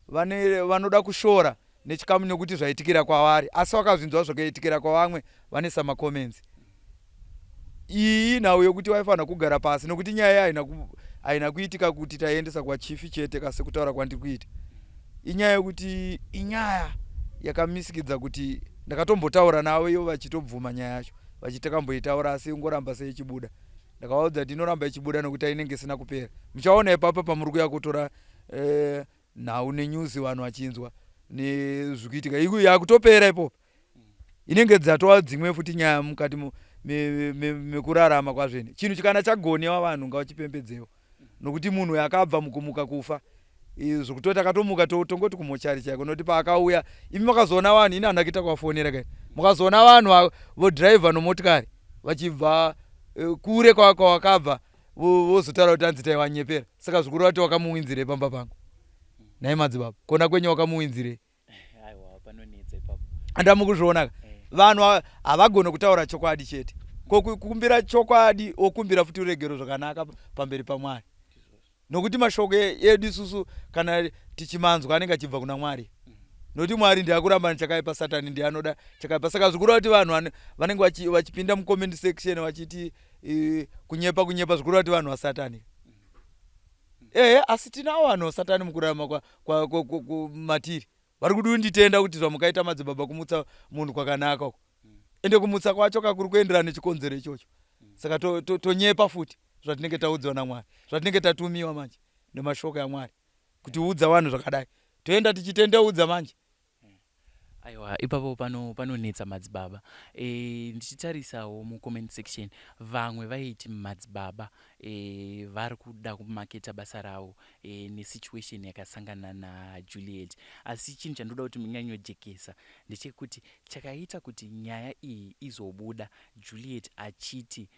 S8: vane vanoda kushora nechikamu nekuti zvaitikira kwavari asi vakazvinzwa zvakaitikira kwavamwe vanesa macomments. Iyi inhau yekuti vaifanira kugara pasi nekuti nyaya haina haina kuitika kuti taiendesa kwachief chete ka sekutaura kwandiri kuita. Inyaya yekuti inyaya yakamisikidza kuti ndakatombotaura navo ivo vachitobvuma nyaya yacho vachiti takamboitaura asi ingoramba sei ichibuda. Ndakavaudza kuti inoramba ichibuda nekuti inenge isina kupera. Muchaona ipapa pamuri kuya kutora eh, nhau nenews vanhu vachinzwa nezvikuitika iku yakutopera ipopo inenge dzatova dzimwe futi nyaya mukati mekurarama kwazvene chinhu chikana chagonewa vanhu ngavachipembedzewo nokuti munhu akabva mukumuka kufa zvekutoti akatomuka tongoti kumochari chaiko nokuti paakauya imi makazoona vanhu ini handina kuita kuvafonera kai mukazoona vanhu vodhiraivha nomotikari vachibva eh, kure kwavakabva vozotaura kuti hanzi taivanyepera saka zvikureva kuti wakamuwinzirei pamba pangu nhai madzibaba kona kwenyu wakamuwinzirei andamukuzvionaka eh. vanhu havagone kutaura chokwadi chete ko kukumbira chokwadi wokumbira futi uregero zvakanaka pamberi pamwari nokuti mashoko edu isusu kana tichimanzwa anenge achibva kuna mwari nokuti mwari ndiye akuramba chakaipa satani ndiye anoda chakaipa saka zvikureva kuti vanhu vanenge vachipinda mucomment section vachiti kunyepa kunyepa zvikureva kuti vanhu vasatani ehe asi tinawo vanhu vasatani mukurarama matiri vari kudi kunditenda kuti zvamukaita madzibaba kumutsa munhu kwakanaka uko ende kumutsa kwacho kakuri kuenderana nechikonzero ichocho saka tonyepa to, to futi zvatinenge taudzwa namwari zvatinenge tatumiwa manje nemashoko amwari kuti udza vanhu zvakadai toenda tichitendeudza manje.
S5: Aiwa ipapo pano panonetsa madzibaba. E, ndichitarisawo mucomment section vamwe vaiti madzibaba e, vari kuda kumaketa basa ravo e, nesituation yakasangana naJuliet. Asi chinhu chandoda kuti munyanyojekesa ndechekuti chakaita kuti nyaya iyi izobuda Juliet achiti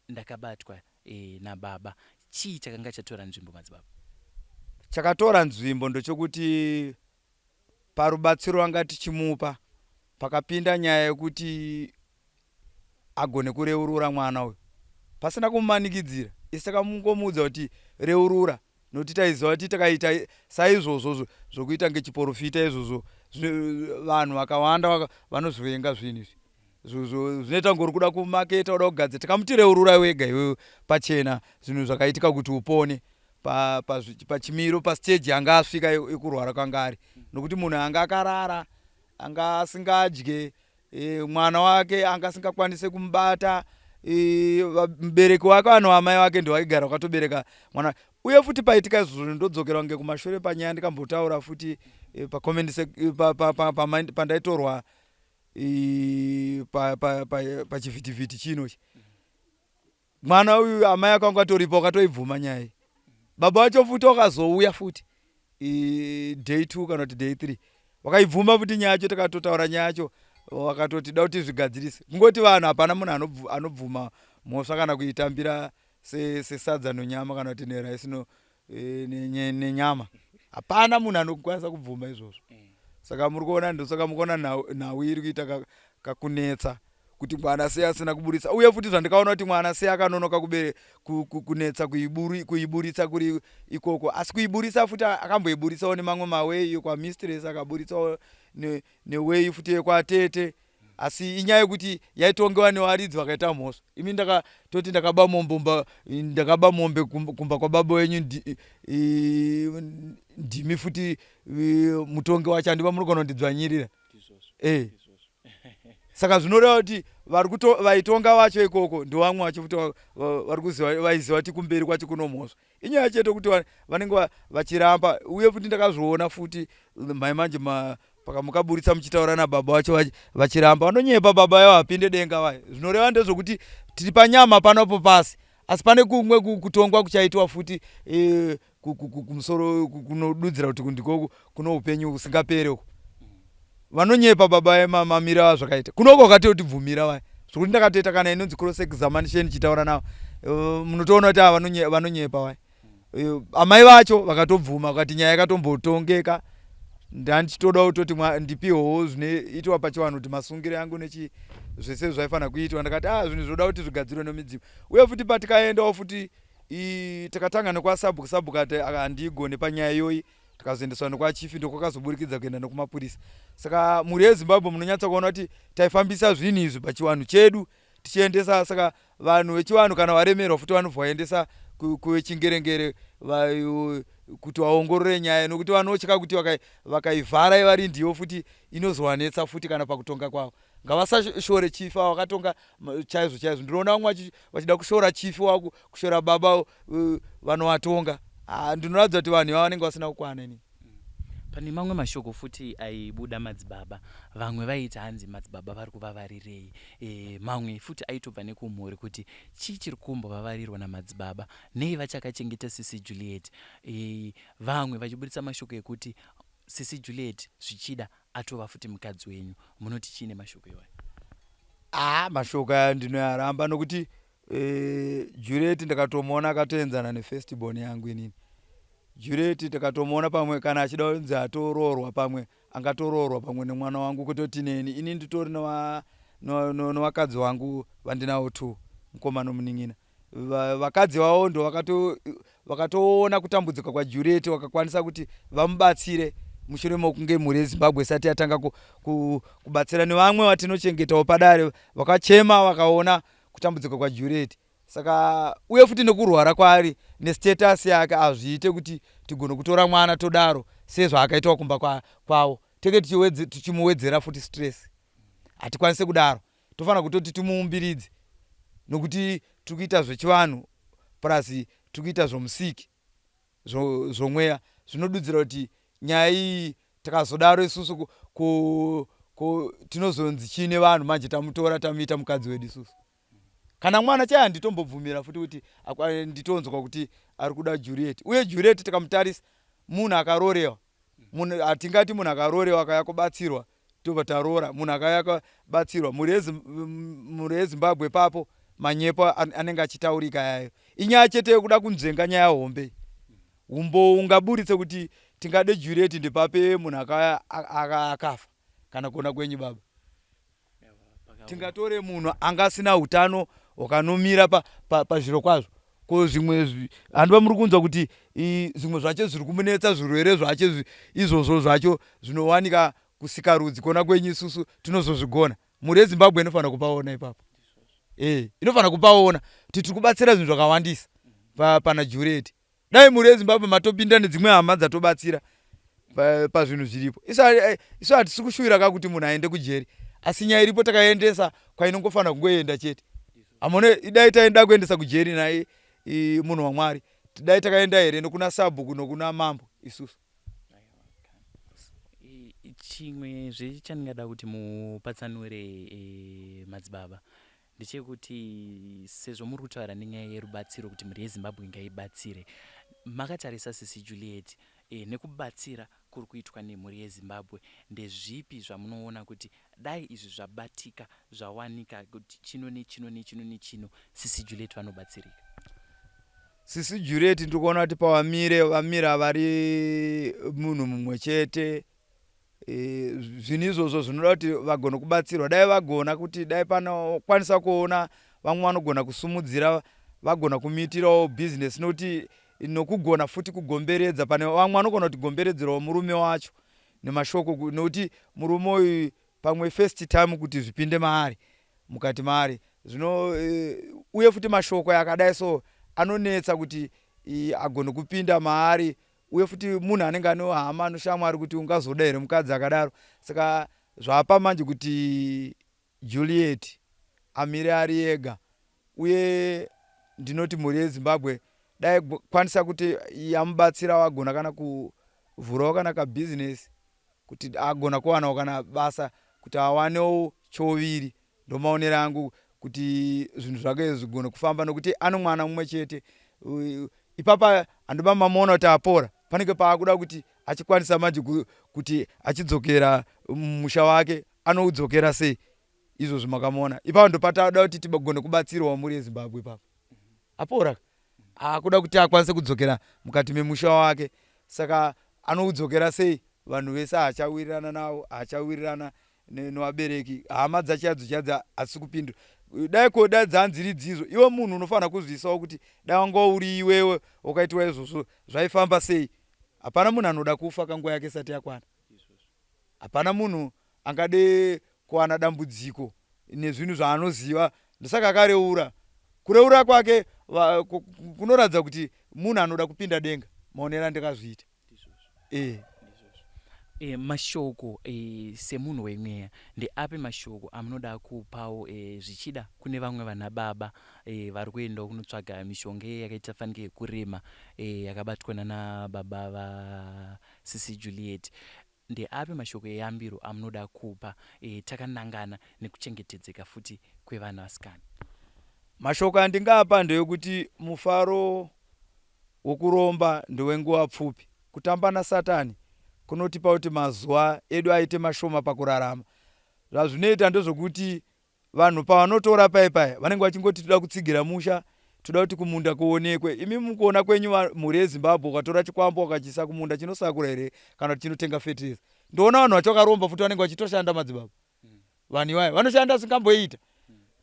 S5: ndakabatwa e, nababa chii chakanga chatora nzvimbo madzibaba?
S8: Chakatora nzvimbo ndochokuti parubatsiro rwanga tichimupa pakapinda nyaya yekuti agone kureurura mwana uyu pasina kumumanikidzira isu takangomuudza kuti reurura nokuti taiziva kuti takaita saizvozvo zvokuita ngechiporofita izvozvo vanhu vakawanda vanozvivenga zvinhu izvi zvinoita ngori kuda kumaketa kuda kugadzira tikamuti reurura wega iwewe pachena zvinhu zvakaitika kuti upone pachimiro pa, pa pastage yanga asvika yekurwara kwanga ari nokuti munhu anga akarara anga asingadye e, mwana wake anga asingakwanise kumubata e, mubereki wake vanhu amai vake ndovaigara vakatobereka mwana uye futi paitika izvozvo ndodzokera kunge kumashure panyaya ndikambotaura futi e, pacomment e, pandaitorwa pachivhitivhiti chino Mwana uyu amai ake vanga vatoripo vakatoibvuma nyaya iyi. Baba vacho futi vakazouya futi day 2 kana kuti day 3 vakaibvuma futi nyaya yacho takatotaura nyaya yacho vakatoti da kuti zvigadzirise. Kungoti vanhu hapana munhu anobvuma mhosva kana kuitambira sesadza nonyama kana kuti neraisi e, nenyama hapana munhu anokwanisa kubvuma izvozvo saka muri kuona ndosaka mukuona nhau iri kuita kakunetsa kuti mwana sei asina kuburitsa uye futi zvandikaona kuti mwana sei akanonoka kubere kunetsa kuiburitsa kuri ikoko asi kuiburitsa futi akamboiburitsawo nemamwe mawei kwamistress akaburitsawo newei futi yekwatete asi inyaya yekuti yaitongewa nevaridzi vakaita mhosva imi ndakatoti ndakaba mombe ndakaba mombe kumba kwababa wenyu ndimi futi mutongi wacho andiva munogona kundidzvanyirira eh. Saka zvinoreva kuti vaitonga vacho ikoko ndovamwe vacho futi vari kuziva vaiziva kuti kumberi kwacho kuno mhosva inyaya chete kuti vanenge vachiramba uye futi ndakazviona futi mhai manje pakamukaburitsa muchitaura nababa vacho vachiramba vanonyepa baba yavo hapinde denga vaye zvinoreva ndezvokuti tiri panyama panopo pasi asi pane kumwe kutongwa kuchaitwa futi e, kumusoro kunodudzira kuti ndiko kuno upenyu husingapere uko vanonyepa baba mamira vazvakaita kunoko vakatotibvumira vaya zvekuti ndakatoita kana inonzi cross examination chitaura navo eh, munotoona kuti ava vanonyepa vaya eh, amai vacho vakatobvuma vakati nyaya yakatombotongeka ndandichitoda kutoti ndipiwewo zvinoitwa pachivanhu kuti masungiro yangu nechi zvese zvaifanira kuitwa ndakati ah zvinhu zvoda kuti zvigadzirwe nemidzimu uye futi patikaendawo futi takatanga nekwasabhuku sabhuku ati handigone panyaya iyoyi tikazoendeswa nekwachifi ndokwakazoburikidza kuenda nekumapurisa saka mhuri yezimbabwe munonyatsa kuona kuti taifambisa zvinhu izvi pachivanhu chedu tichiendesa saka vanhu vechivanhu kana varemerwa futi vanobva vaendesa kuvechingerengere kuti vaongorore nyaya nokuti vanotya kuti vakaivhara ivari ndiyo futi inozovanetsa futi kana pakutonga kwavo ngavasashore chief avo vakatonga chaizvo chaizvo ndinoona vamwe vachida kushora chief wako kushora baba vanovatonga ah, ndinoratidza kuti vanhu ivava vanenge vasina kukwana ini
S5: pane mamwe mashoko futi aibuda madzibaba vamwe vaiti hanzi madzibaba vari kuvavarirei e, mamwe futi aitobva nekumhuri kuti chii chiri kumbovavarirwa namadzibaba nei vachakachengeta sisi juliet e, vamwe vachiburitsa mashoko ekuti Sisi Juliet zvichida atova futi mukadzi wenyu. Munoti chii nemashoko iwayo?
S8: Ah, mashoko aya ndinoyaramba nokuti eh, Juliet ndakatomuona akatoenzana nefirst born yangu inini. Juliet ndakatomuona pamwe kana achida kunzi atoroorwa pamwe angatoroorwa pamwe nemwana wangu kutoti neni ini nditori nevakadzi vangu vandinawo two mukoma nomunin'ina. Vakadzi vavo ndo vakatoona kutambudzika kwaJuliet vakakwanisa kuti vamubatsire mushure mokunge mhuri yeZimbabwe isati yatanga kubatsira nevamwe vatinochengetawo padare vakachema vakaona kutambudzika kwaJuliet saka uye futi nekurwara kwaari nestatus yake hazviite kuti tigone kutora mwana todaro sezvaakaitwa kumba kwavo tenge tichimuwedzera futi stress hatikwanise kudaro tofanira kutoti timuumbiridze nokuti tiri kuita zvechivanhu plus tiri kuita zvomusiki zvomweya zvinodudzira kuti nyaya iyi takazodaro isusu Ko ko tinozonzi chii nevanhu manje tamutora tamuita mukadzi wedu isusu? Kana mwana chaiye handitombobvumira futi kuti nditonzwa kuti ari kuda Juliet. Uye Juliet tikamutarisa munhu akarorewa. Munhu hatingati munhu akarorewa akauya kubatsirwa tobva taroora munhu akauya akabatsirwa. Mhuri yeZimbabwe ipapo manyepo anenge achitaurika yayo. Inyaya chete yekuda kunzvenga nyaya hombe iyi. Humbowo ungaburitse kuti tingade Juliet ndipape munhu akauya akafa kana kuona kwenyu baba. Tingatore munhu anga asina utano hwakanomira pazviro pa, pa kwazvo ko zvimwe handiva muri kunzwa kuti zvimwe zvacho zviri kumunetsa zvirwere zvacho izvozvo zvacho zvinowanika kusikarudzi kona kwenyu isusu tinozozvigona mhuri yezimbabwe inofanira kupaona ipapo e inofanira kupaona kuti tiri kubatsira zvinhu zvakawandisa pana jureti Dai mhuri yeZimbabwe matopinda nedzimwe hama dzatobatsira pazvinhu zviripo. Isu eh, isu hatisi kushuvira ka kuti munhu aende kujeri. Asi nyaya iripo takaendesa kwainongofanira kungoenda chete. Amone dai taenda kuendesa kujeri naye munhu waMwari. Dai takaenda here nokuna sabhuku nokuna mambo isusu.
S5: Chimwe zvechandingada kuti mupatsanure e, madzibaba ndechekuti sezvo muri kutaura nenyaya yerubatsiro kuti mhuri yeZimbabwe ngaibatsire, makatarisa sisi Juliet e, nekubatsira kuri kuitwa nemhuri yeZimbabwe ndezvipi zvamunoona kuti dai izvi zvabatika zvawanika kuti chino nechino nechino nechino sisi Juliet vanobatsirika?
S8: Sisi Juliet ndiri kuona kuti pavamire vamira vari munhu mumwe chete E, zvinhu izvozvo zvinoda kuti vagone kubatsirwa dai vagona kuti dai panokwanisa kuona vamwe vanogona kusumudzira vagona kumuitirawo bhizinesi nokuti nokugona futi kugomberedza pane vamwe vanogona kuti gomberedzerawo murume wacho nemashoko nokuti murume uyu pamwe first time kuti zvipinde maari mukati maari zvino e, uye futi mashoko akadai so anonetsa kuti agone kupinda maari uye futi munhu anenge ane hama anoshamwari kuti ungazoda here mukadzi akadaro saka zvapa manje kuti Juliet amire ari ega uye ndinoti mhuri yeZimbabwe dai kwanisa kuti yamubatsira wagona kana kuvhurawo kana kabhizinesi kuti agona kuwanawo kana basa kuti awanewo chouviri ndomaonero angu kuti zvinhu zvake zvigone kufamba nokuti ano mwana mumwe chete ipapa handiba mamuona kuti apora panenge paakuda kuti achikwanisa manje kuti achidzokera musha wake anoudzokera sei izvozvo makamuona ipapa ndopatada kuti tigone kubatsirwa mhuri yezimbabwe ipapa apora akuda kuti akwanise kudzokera mukati memusha wake saka anoudzokera sei vanhu vese haachawirirana navo haachawirirana nevabereki hama dzachadzo chaidzo hadzisi kupindura dai ko dai dzanziri dzizvo iwe munhu unofanira kuzviisawo kuti dai wanga uri iwewe wakaitiwa izvozvo zvaifamba sei hapana munhu anoda kufa kanguva yake isati yakwana hapana munhu angade kuwana dambudziko nezvinhu zvaanoziva ndosaka akareura kureura kwake kunoratidza kuti munhu anoda kupinda denga maonero andakazviita
S5: e. E, mashoko e, semunhu wemweya ndeapi mashoko amunoda kupawo e, zvichida kune vamwe vana baba e, vari kuendawo kunotsvaga mishonga iye yakaita fanike yekurema e, yakabatwa nana baba vasisi Juliet Ndeapi mashoko eyambiro amunoda kupa e, takanangana nekuchengetedzeka futi kwevana vasikana?
S8: Mashoko andingapa ndeekuti mufaro wokuromba ndewenguva pfupi. Kutamba naSatani kunotipa kuti mazuva edu aite mashoma pakurarama. Zvazvinoita ndezvokuti Vanhu pavanotora paye paye vanenge vachingoti toda kutsigira musha, toda kuti kumunda kuonekwe. Imi mukuona kwenyu mhuri yeZimbabwe ukatora chikwambo ukachiisa kumunda chinosakura here kana kuti chinotenga fertilizer? Ndoona vanhu vacho vakaromba futi vanenge vachitoshanda madzibaba. Vanhu iwayo vanoshanda zvingamboita.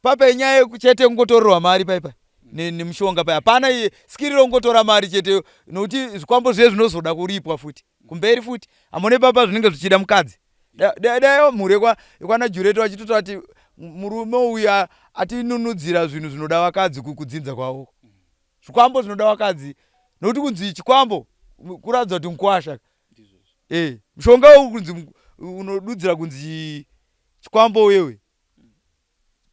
S8: Papa inyaya yekuchete kungotorerwa mari pai pai nemushonga pai hapana skiri rokungotora mari chete nokuti zvikwambo zviye zvinozoda kuripwa futi kumberi futi hamone papa zvinenge zvichida mukadzi. Dai mhuri yekwana Jureto vachitotaura kuti murume uyu atinunudzira zvinhu zvinoda vakadzi kudzinza kwavo. Zvikwambo zvinoda vakadzi nokuti kunzi chikwambo kuratidza kuti mukwasha. Eh, mushonga uyu kunzi unodudzira kunzi chikwambo wewe.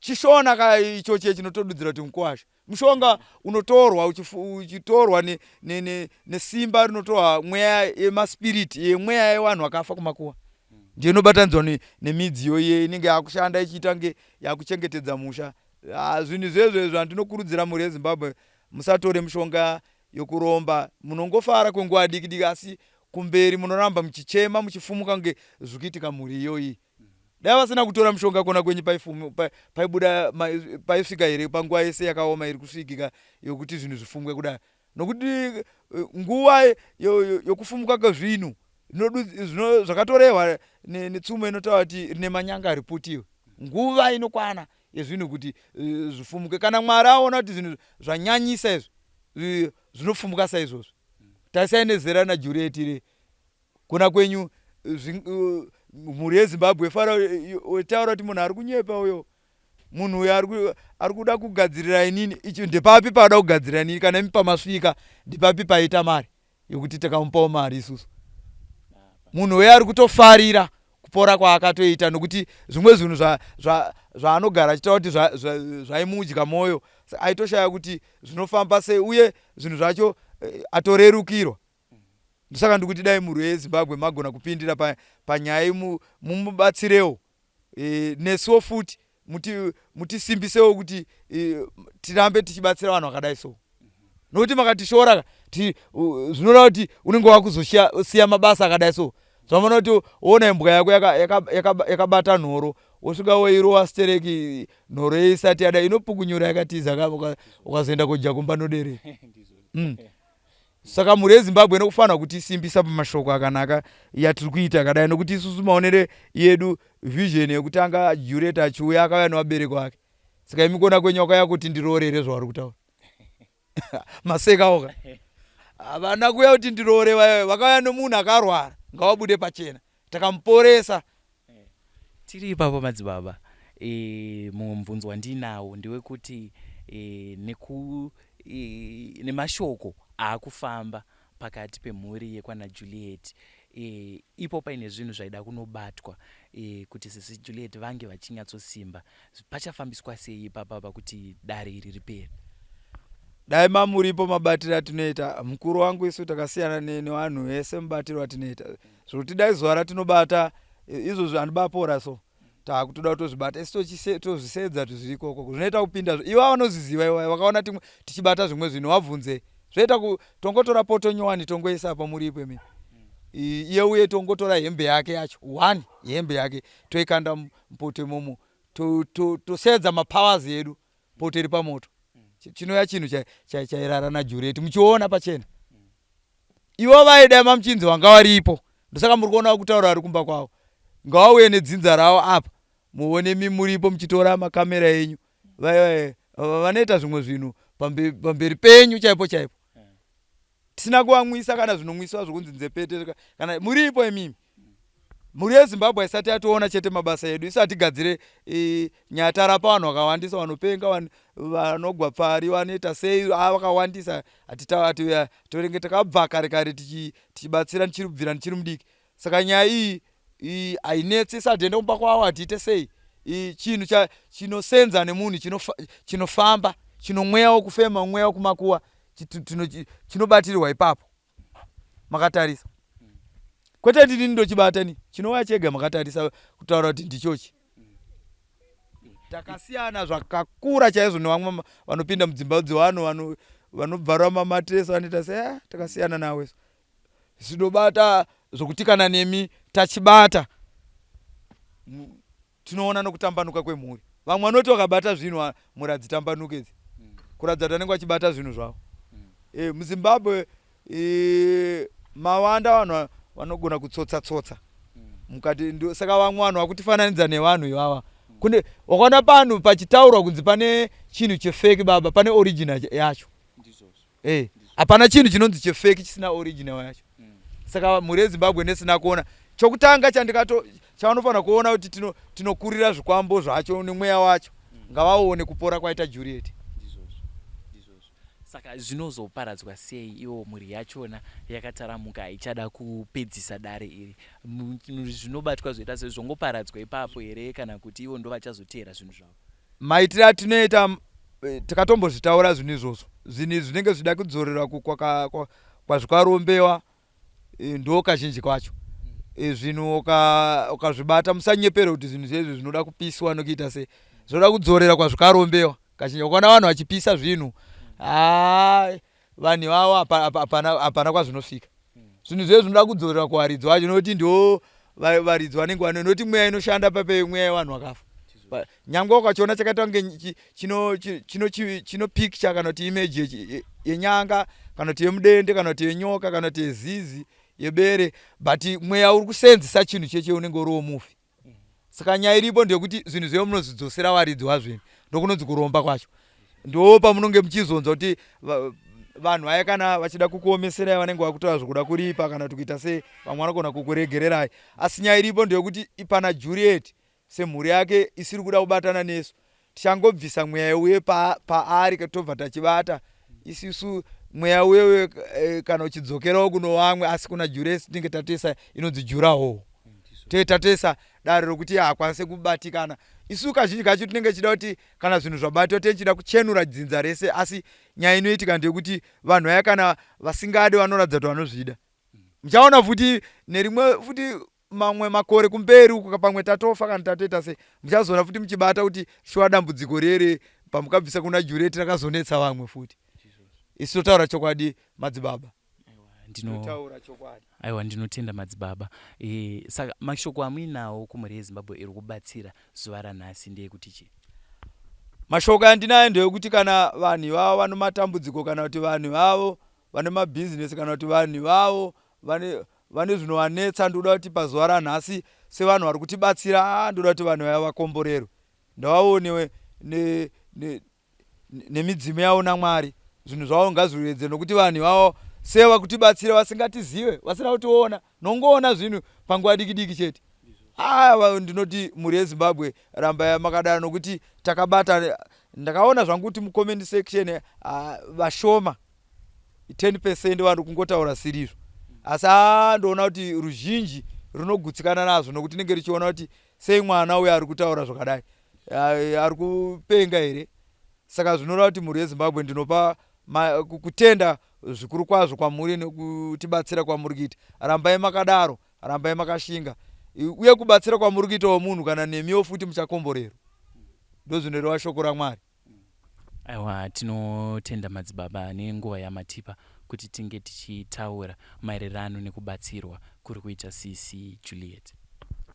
S8: Chishona ka icho chiye chinotodudzira kuti mukwasha. Mushonga unotorwa uchitorwa nesimba ne, ne, ne rinotorwa mweya yemaspiriti yemweya yevanhu vakafa kumakuva. Ndiyo inobatanidzwa nemidziyo iye inenge yakushanda ichiita nge yakuchengetedza musha. Ah, zvinhu izvezvo izvo handinokurudzira mhuri yeZimbabwe musatore mishonga yokuromba. Munongofara kwenguva diki diki asi kumberi munoramba muchichema muchifumuka kunge zviri kuitika mhuri iyoyi. Dai vasina kutora mushonga kona kwenyu paibuda paisvika here panguva yese yakaoma iri kusvikika yokuti zvinhu zvifumwe kudai. Nokuti eh, nguva yokufumuka kwezvinhu zvakatorehwa netsumo inotaura kuti rine manyanga hariputiwe. Nguva inokwana yezvinhu kuti eh, zvifumuke. Kana Mwari aona kuti zvinhu zvanyanyisa izvi eh, zvinofumuka saizvozvo. Tarisai nezera naJurieti re Kuna kwenyu mhuri yeZimbabwe fara taura kuti munhu ari kunyepa uyo munhu uyo ari kuda kugadzirira inini ichi ndepapi paada kugadzirira inini kana imi pamasvika ndepapi paita mari yokuti takamupawo mari isusu munhu uyo ari kutofarira kupora kwaakatoita nokuti zvimwe zvinhu zvaanogara achitaura kuti zvaimudya mwoyo aitoshaya kuti zvinofamba sei uye zvinhu zvacho eh, atorerukirwa Ndosaka ndikuti dai mhuri yeZimbabwe magona kupindira panyaya pa mumubatsirewo e, nesuwo futi mutisimbisewo kuti e, tirambe tichibatsira vanhu vakadai so nokuti makatishora zvinoreva kuti unenge wakuzosiya mabasa akadai so zvamaona kuti woona imbwa yako yakabata yaka, yaka, yaka nhoro wosvika woirowa stereki nhoro isati yada inopukunyura yakatiza ukazoenda kodya kumba nodere mm. Saka mhuri yeZimbabwe inokufanirwa kutisimbisa pamashoko akanaka yatiri kuita akadai nokuti isusu maonere yedu vision yekutanga Juliet achiuya akauya nevabereki vake. Saka imi kuona kwenyu wakauya kuti ndiroore here zvauri kutaura? Masekawo ka. Havana kuuya kuti ndiroore vakauya nemunhu akarwara ngavabude pachena. Takamuporesa.
S5: Tiri ipapo madzibaba, e, mumwe mubvunzo wandinawo ndewekuti e, neku e, nemashoko aakufamba pakati pemhuri yekwana Juliet e, ipo paine zvinhu zvaida kunobatwa e, kuti sisi Juliet vange vachinyatsosimba pachafambiswa sei ipapapa kuti dare iri ripere?
S8: Dai mamuripo mabatiro atinoita mukuru wangu isu takasiyana nevanhu vese mubatiro watinoita zvekuti dai zuva ratinobata izvozvi andibapora so takutoda kutozvibata isu tozvisedza kuti zviri ikoko zvinoita kupinda iva vanozviziva iva vakaona tichibata zvimwe zvinhu vabvunze zvoita tongotora poto nyowani tongoisa apa muripo imi iye uye tongotora hembe yake yacho one hembe yake toikanda mupoto imomo tosedza mapowers edu poto iri pamoto chinouya chinhu chairara najureti muchiona pachena ivo vaida mamuchinzi vanga varipo ndosaka muri kuona kutaura vari kumba kwavo ngavauye nedzinza ravo apa muone mi muripo muchitora makamera enyu vanoita zvimwe zvinhu pamberi penyu chaipo chaipo tisina kuvamwisa kana zvinomwiswa zvokunzi nzepete kana muripo imimi mhuri yezimbabwe haisati yatoona chete mabasa edu isu hatigadzire e, nyaya tarapa vanhu vakawandisa vanopenga vanogwa pfari vanoita sei a vakawandisa torenge takabva kare kare tichibatsira ndichiri kubvira ndichiri mudiki saka nyaya iyi hainetsi isati ende kumba kwavo hatiite sei chinhu chinosenza nemunhu chinofamba chinomweya wokufema mweya wokumakuwa chinobatirirwa ipapo makatarisa kwete ndini ndochibata ni chinouya chega makatarisa kutaura kuti ndichochi takasiyana zvakakura chaizvo nevamwe vanopinda mudzimba dzevanhu vanobvarura mamatresi vanoita se eh, takasiyana nawe zvinobata zvokuti kana nemi tachibata Tinoona nokutambanuka kwemhuri. Vamwe vanoti vakabata zvinhu mhuri hadzitambanuke idzi. Kuratidza kuti vanenge vachibata zvinhu zvavo. E, muZimbabwe e, mawanda vanhu vanogona kutsotsa tsotsa. Mukati saka vamwe vanhu vakutifananidza nevanhu ivava. Kune wakaona panhu pachitaurwa kunzi pane chinhu chefeki baba pane original yacho. Eh, hapana chinhu chinonzi chefeki chisina original yacho. Saka mhuri yeZimbabwe nesina kuona chokutanga chandikato chavanofanira kuona kuti tino tinokurira zvikwambo zvacho nemweya wacho ngavaone kupora kwaita Juliet.
S5: Saka zvinozoparadzwa sei iwo mhuri yachona yakataramuka haichada kupedzisa dare iri zvinobatwa zvoita sei zvongoparadzwa ipapo here kana kuti ivo ndovachazoteera zvinhu zvavo?
S8: Maitire atinoita eh, takatombozvitaura zvinhu izvozvo zvinhu izvi zvinenge zvichida kudzorerwa kwazvikarombewa eh, ndo kazhinji kwacho. E, zvinhu ukazvibata musanyepere kuti zvinhu zvezvi zvinoda kupiswa nokuita sei zvinoda kudzorera kwazvikarombewa kazhinji ukaona vanhu vachipisa zvinhu haa vanhu ivavo hapana kwazvinosvika zvinhu zvezvi zvinoda kudzorera kuvaridzi vacho nokuti ndo varidzi vanenge vane nokuti mweya inoshanda pape mweya yevanhu vakafa nyangwe ukachiona chakaita kunge chino chino chino picture kana kuti image yenyanga kana kuti yemudende kana kuti yenyoka kana kuti yezizi yebere but mweya uri kusenzesa chinhu cheche unenge uri womufi saka nyaya iripo ndeyekuti zvinhu zveyo munozvidzosera varidzi wazvinhu ndokunonzi kuromba kwacho ndo pamunonge muchizonzwa kuti vanhu vaya kana vachida kukuomeserai vanenge vakutaura zvekuda kuripa kana kuti kuita sei vamwe vanogona kukuregererai asi nyaya iripo ndeyekuti pana Juliet semhuri yake isiri kuda kubatana nesu tichangobvisa mweya uye paari pa tobva tachibata isisu mweya uye eh, kana uchidzokerawo kuno vamwe asi kuna juresi tinenge tatoisa inonzi juraho tee tatoisa dare rokuti haakwanise kubatikana isu kazhinji kacho tinenge tichida kuti kana zvinhu zvabatwa tichida kuchenura dzinza rese asi nyaya inoitika ndeyekuti vanhu vaya kana vasingadi vanoratidza kuti vanozvida muchaona futi nerimwe futi mamwe makore kumberi uko pamwe tatofa kana tatoita sei muchazoona futi muchibata kuti shuwa dambudziko rere pamukabvisa kuna jureti rakazonetsa vamwe futi isu totaura chokwadi madzibaba
S5: ndinotaura chokwadi aiwa ndinotenda madzibaba e, saka mashoko amuinawo kumhuri yezimbabwe iri kubatsira zuva ranhasi ndeyekuti chii
S8: mashoko andinayo ndeyekuti kana vanhu ivavo vano matambudziko kana kuti vanhu ivavo vane mabhizinesi kana kuti vanhu ivavo vane vane zvinovanetsa ndoda kuti pazuva ranhasi sevanhu vari kutibatsira ah, ndoda kuti vanhu vaya vakomborerwe ndavaonewe nemidzimu yavo namwari zvinhu zvavo ngazviwedze nokuti vanhu ivavo seva kutibatsira vasingatizive vasina kutiona nongoona zvinhu panguva diki diki chete aa ndinoti mhuri yezimbabwe ramba makadaro nokuti takabata ndakaona zvangu kuti mucomment section vashoma 10 percent vanhu kungotaura sirizvo asi aa ndoona kuti ruzhinji runogutsikana nazvo nokuti nenge richiona kuti sei mwana uyo ari kutaura zvakadai ari kupenga here saka zvinoreva kuti mhuri yezimbabwe ndinopa kutenda zvikuru kwazvo kwamuri nekutibatsira kwamuri kuita rambai makadaro rambai makashinga uye kubatsira kwamuri kuitawo munhu kana nemiwo futi muchakomborerwa ndozvinoreva shoko ramwari
S5: Aiwa tinotenda madzibaba nenguva yamatipa kuti tinge tichitaura maererano nekubatsirwa kuri kuita sisi Juliet.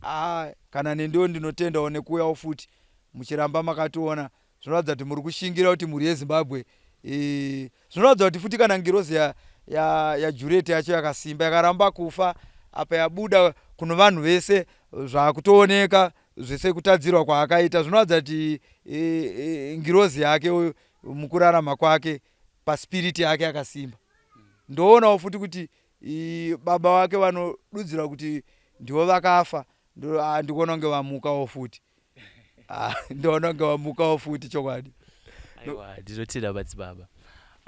S8: Ah, kana nendiwo ndinotendawo nekuuyawo futi muchiramba makationa zvinoratidza kuti muri kushingira kuti mhuri yezimbabwe e, zvinoratidza kuti futi kana ngirozi yaJuliet ya, ya yacho yakasimba yakaramba kufa apa yabuda kuno vanhu vese zvakutooneka zvese kutadzirwa kwaakaita zvinoratidza kuti e, e, ngirozi yake mukurarama kwake paspiriti yake yakasimba ndoonawo futi kuti baba vake vanodudzira kuti ndivo vakafa ndikuona kunge vamukawo futi ah, ndoona kunge vamukawo futi chokwadi
S5: aiwa ndinotenda madzibaba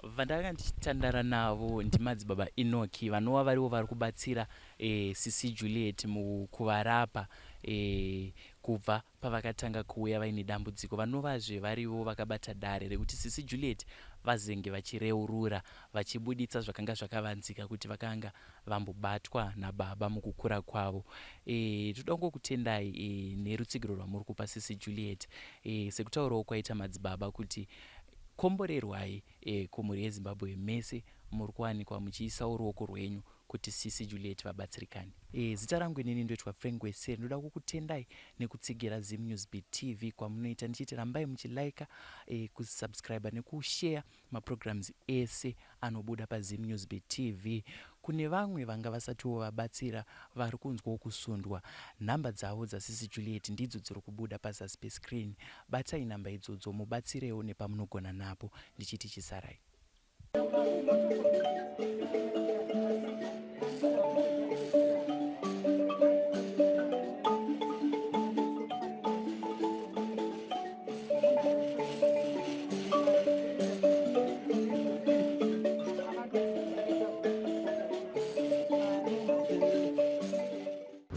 S5: vandanga ndichitandara navo ndimadzibaba enoki vanova varivo vari kubatsira e, sisi juliet mukuvarapa e, kubva pavakatanga kuuya vaine dambudziko vanovazve varivo vakabata dare rekuti sisi juliet vazenge vachireurura vachibuditsa zvakanga zvakavanzika kuti vakanga vambobatwa nababa mukukura kwavo e, toda kungokutendai e, nerutsigiro rwamuri kupa sisi juliet e, sekutaurawo kwaita madzibaba kuti komborerwai e, kumhuri yezimbabwe mese muri kuwanikwa muchiisawo ruoko rwenyu kuti sisi Juliet vabatsirikane. E, zita rangu inini ndoitwa Frank Weseri ndoda kukutendai nekutsigira Zim News Beat TV kwamunoita ndichiti rambai muchilaika e, kusubscribe nekushare maprograms ese anobuda paZim News Beat TV. Kune vamwe vanga vasatiwo vabatsira vari kunzwawo kusundwa, nhamba dzavo dzasisi Juliet ndidzo dziri kubuda pazasi pescreen. Batai nhamba idzodzo mubatsirewo nepamunogona napo ndichiti chisarai.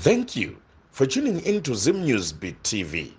S1: Thank you for tuning in to Zim News Beat TV.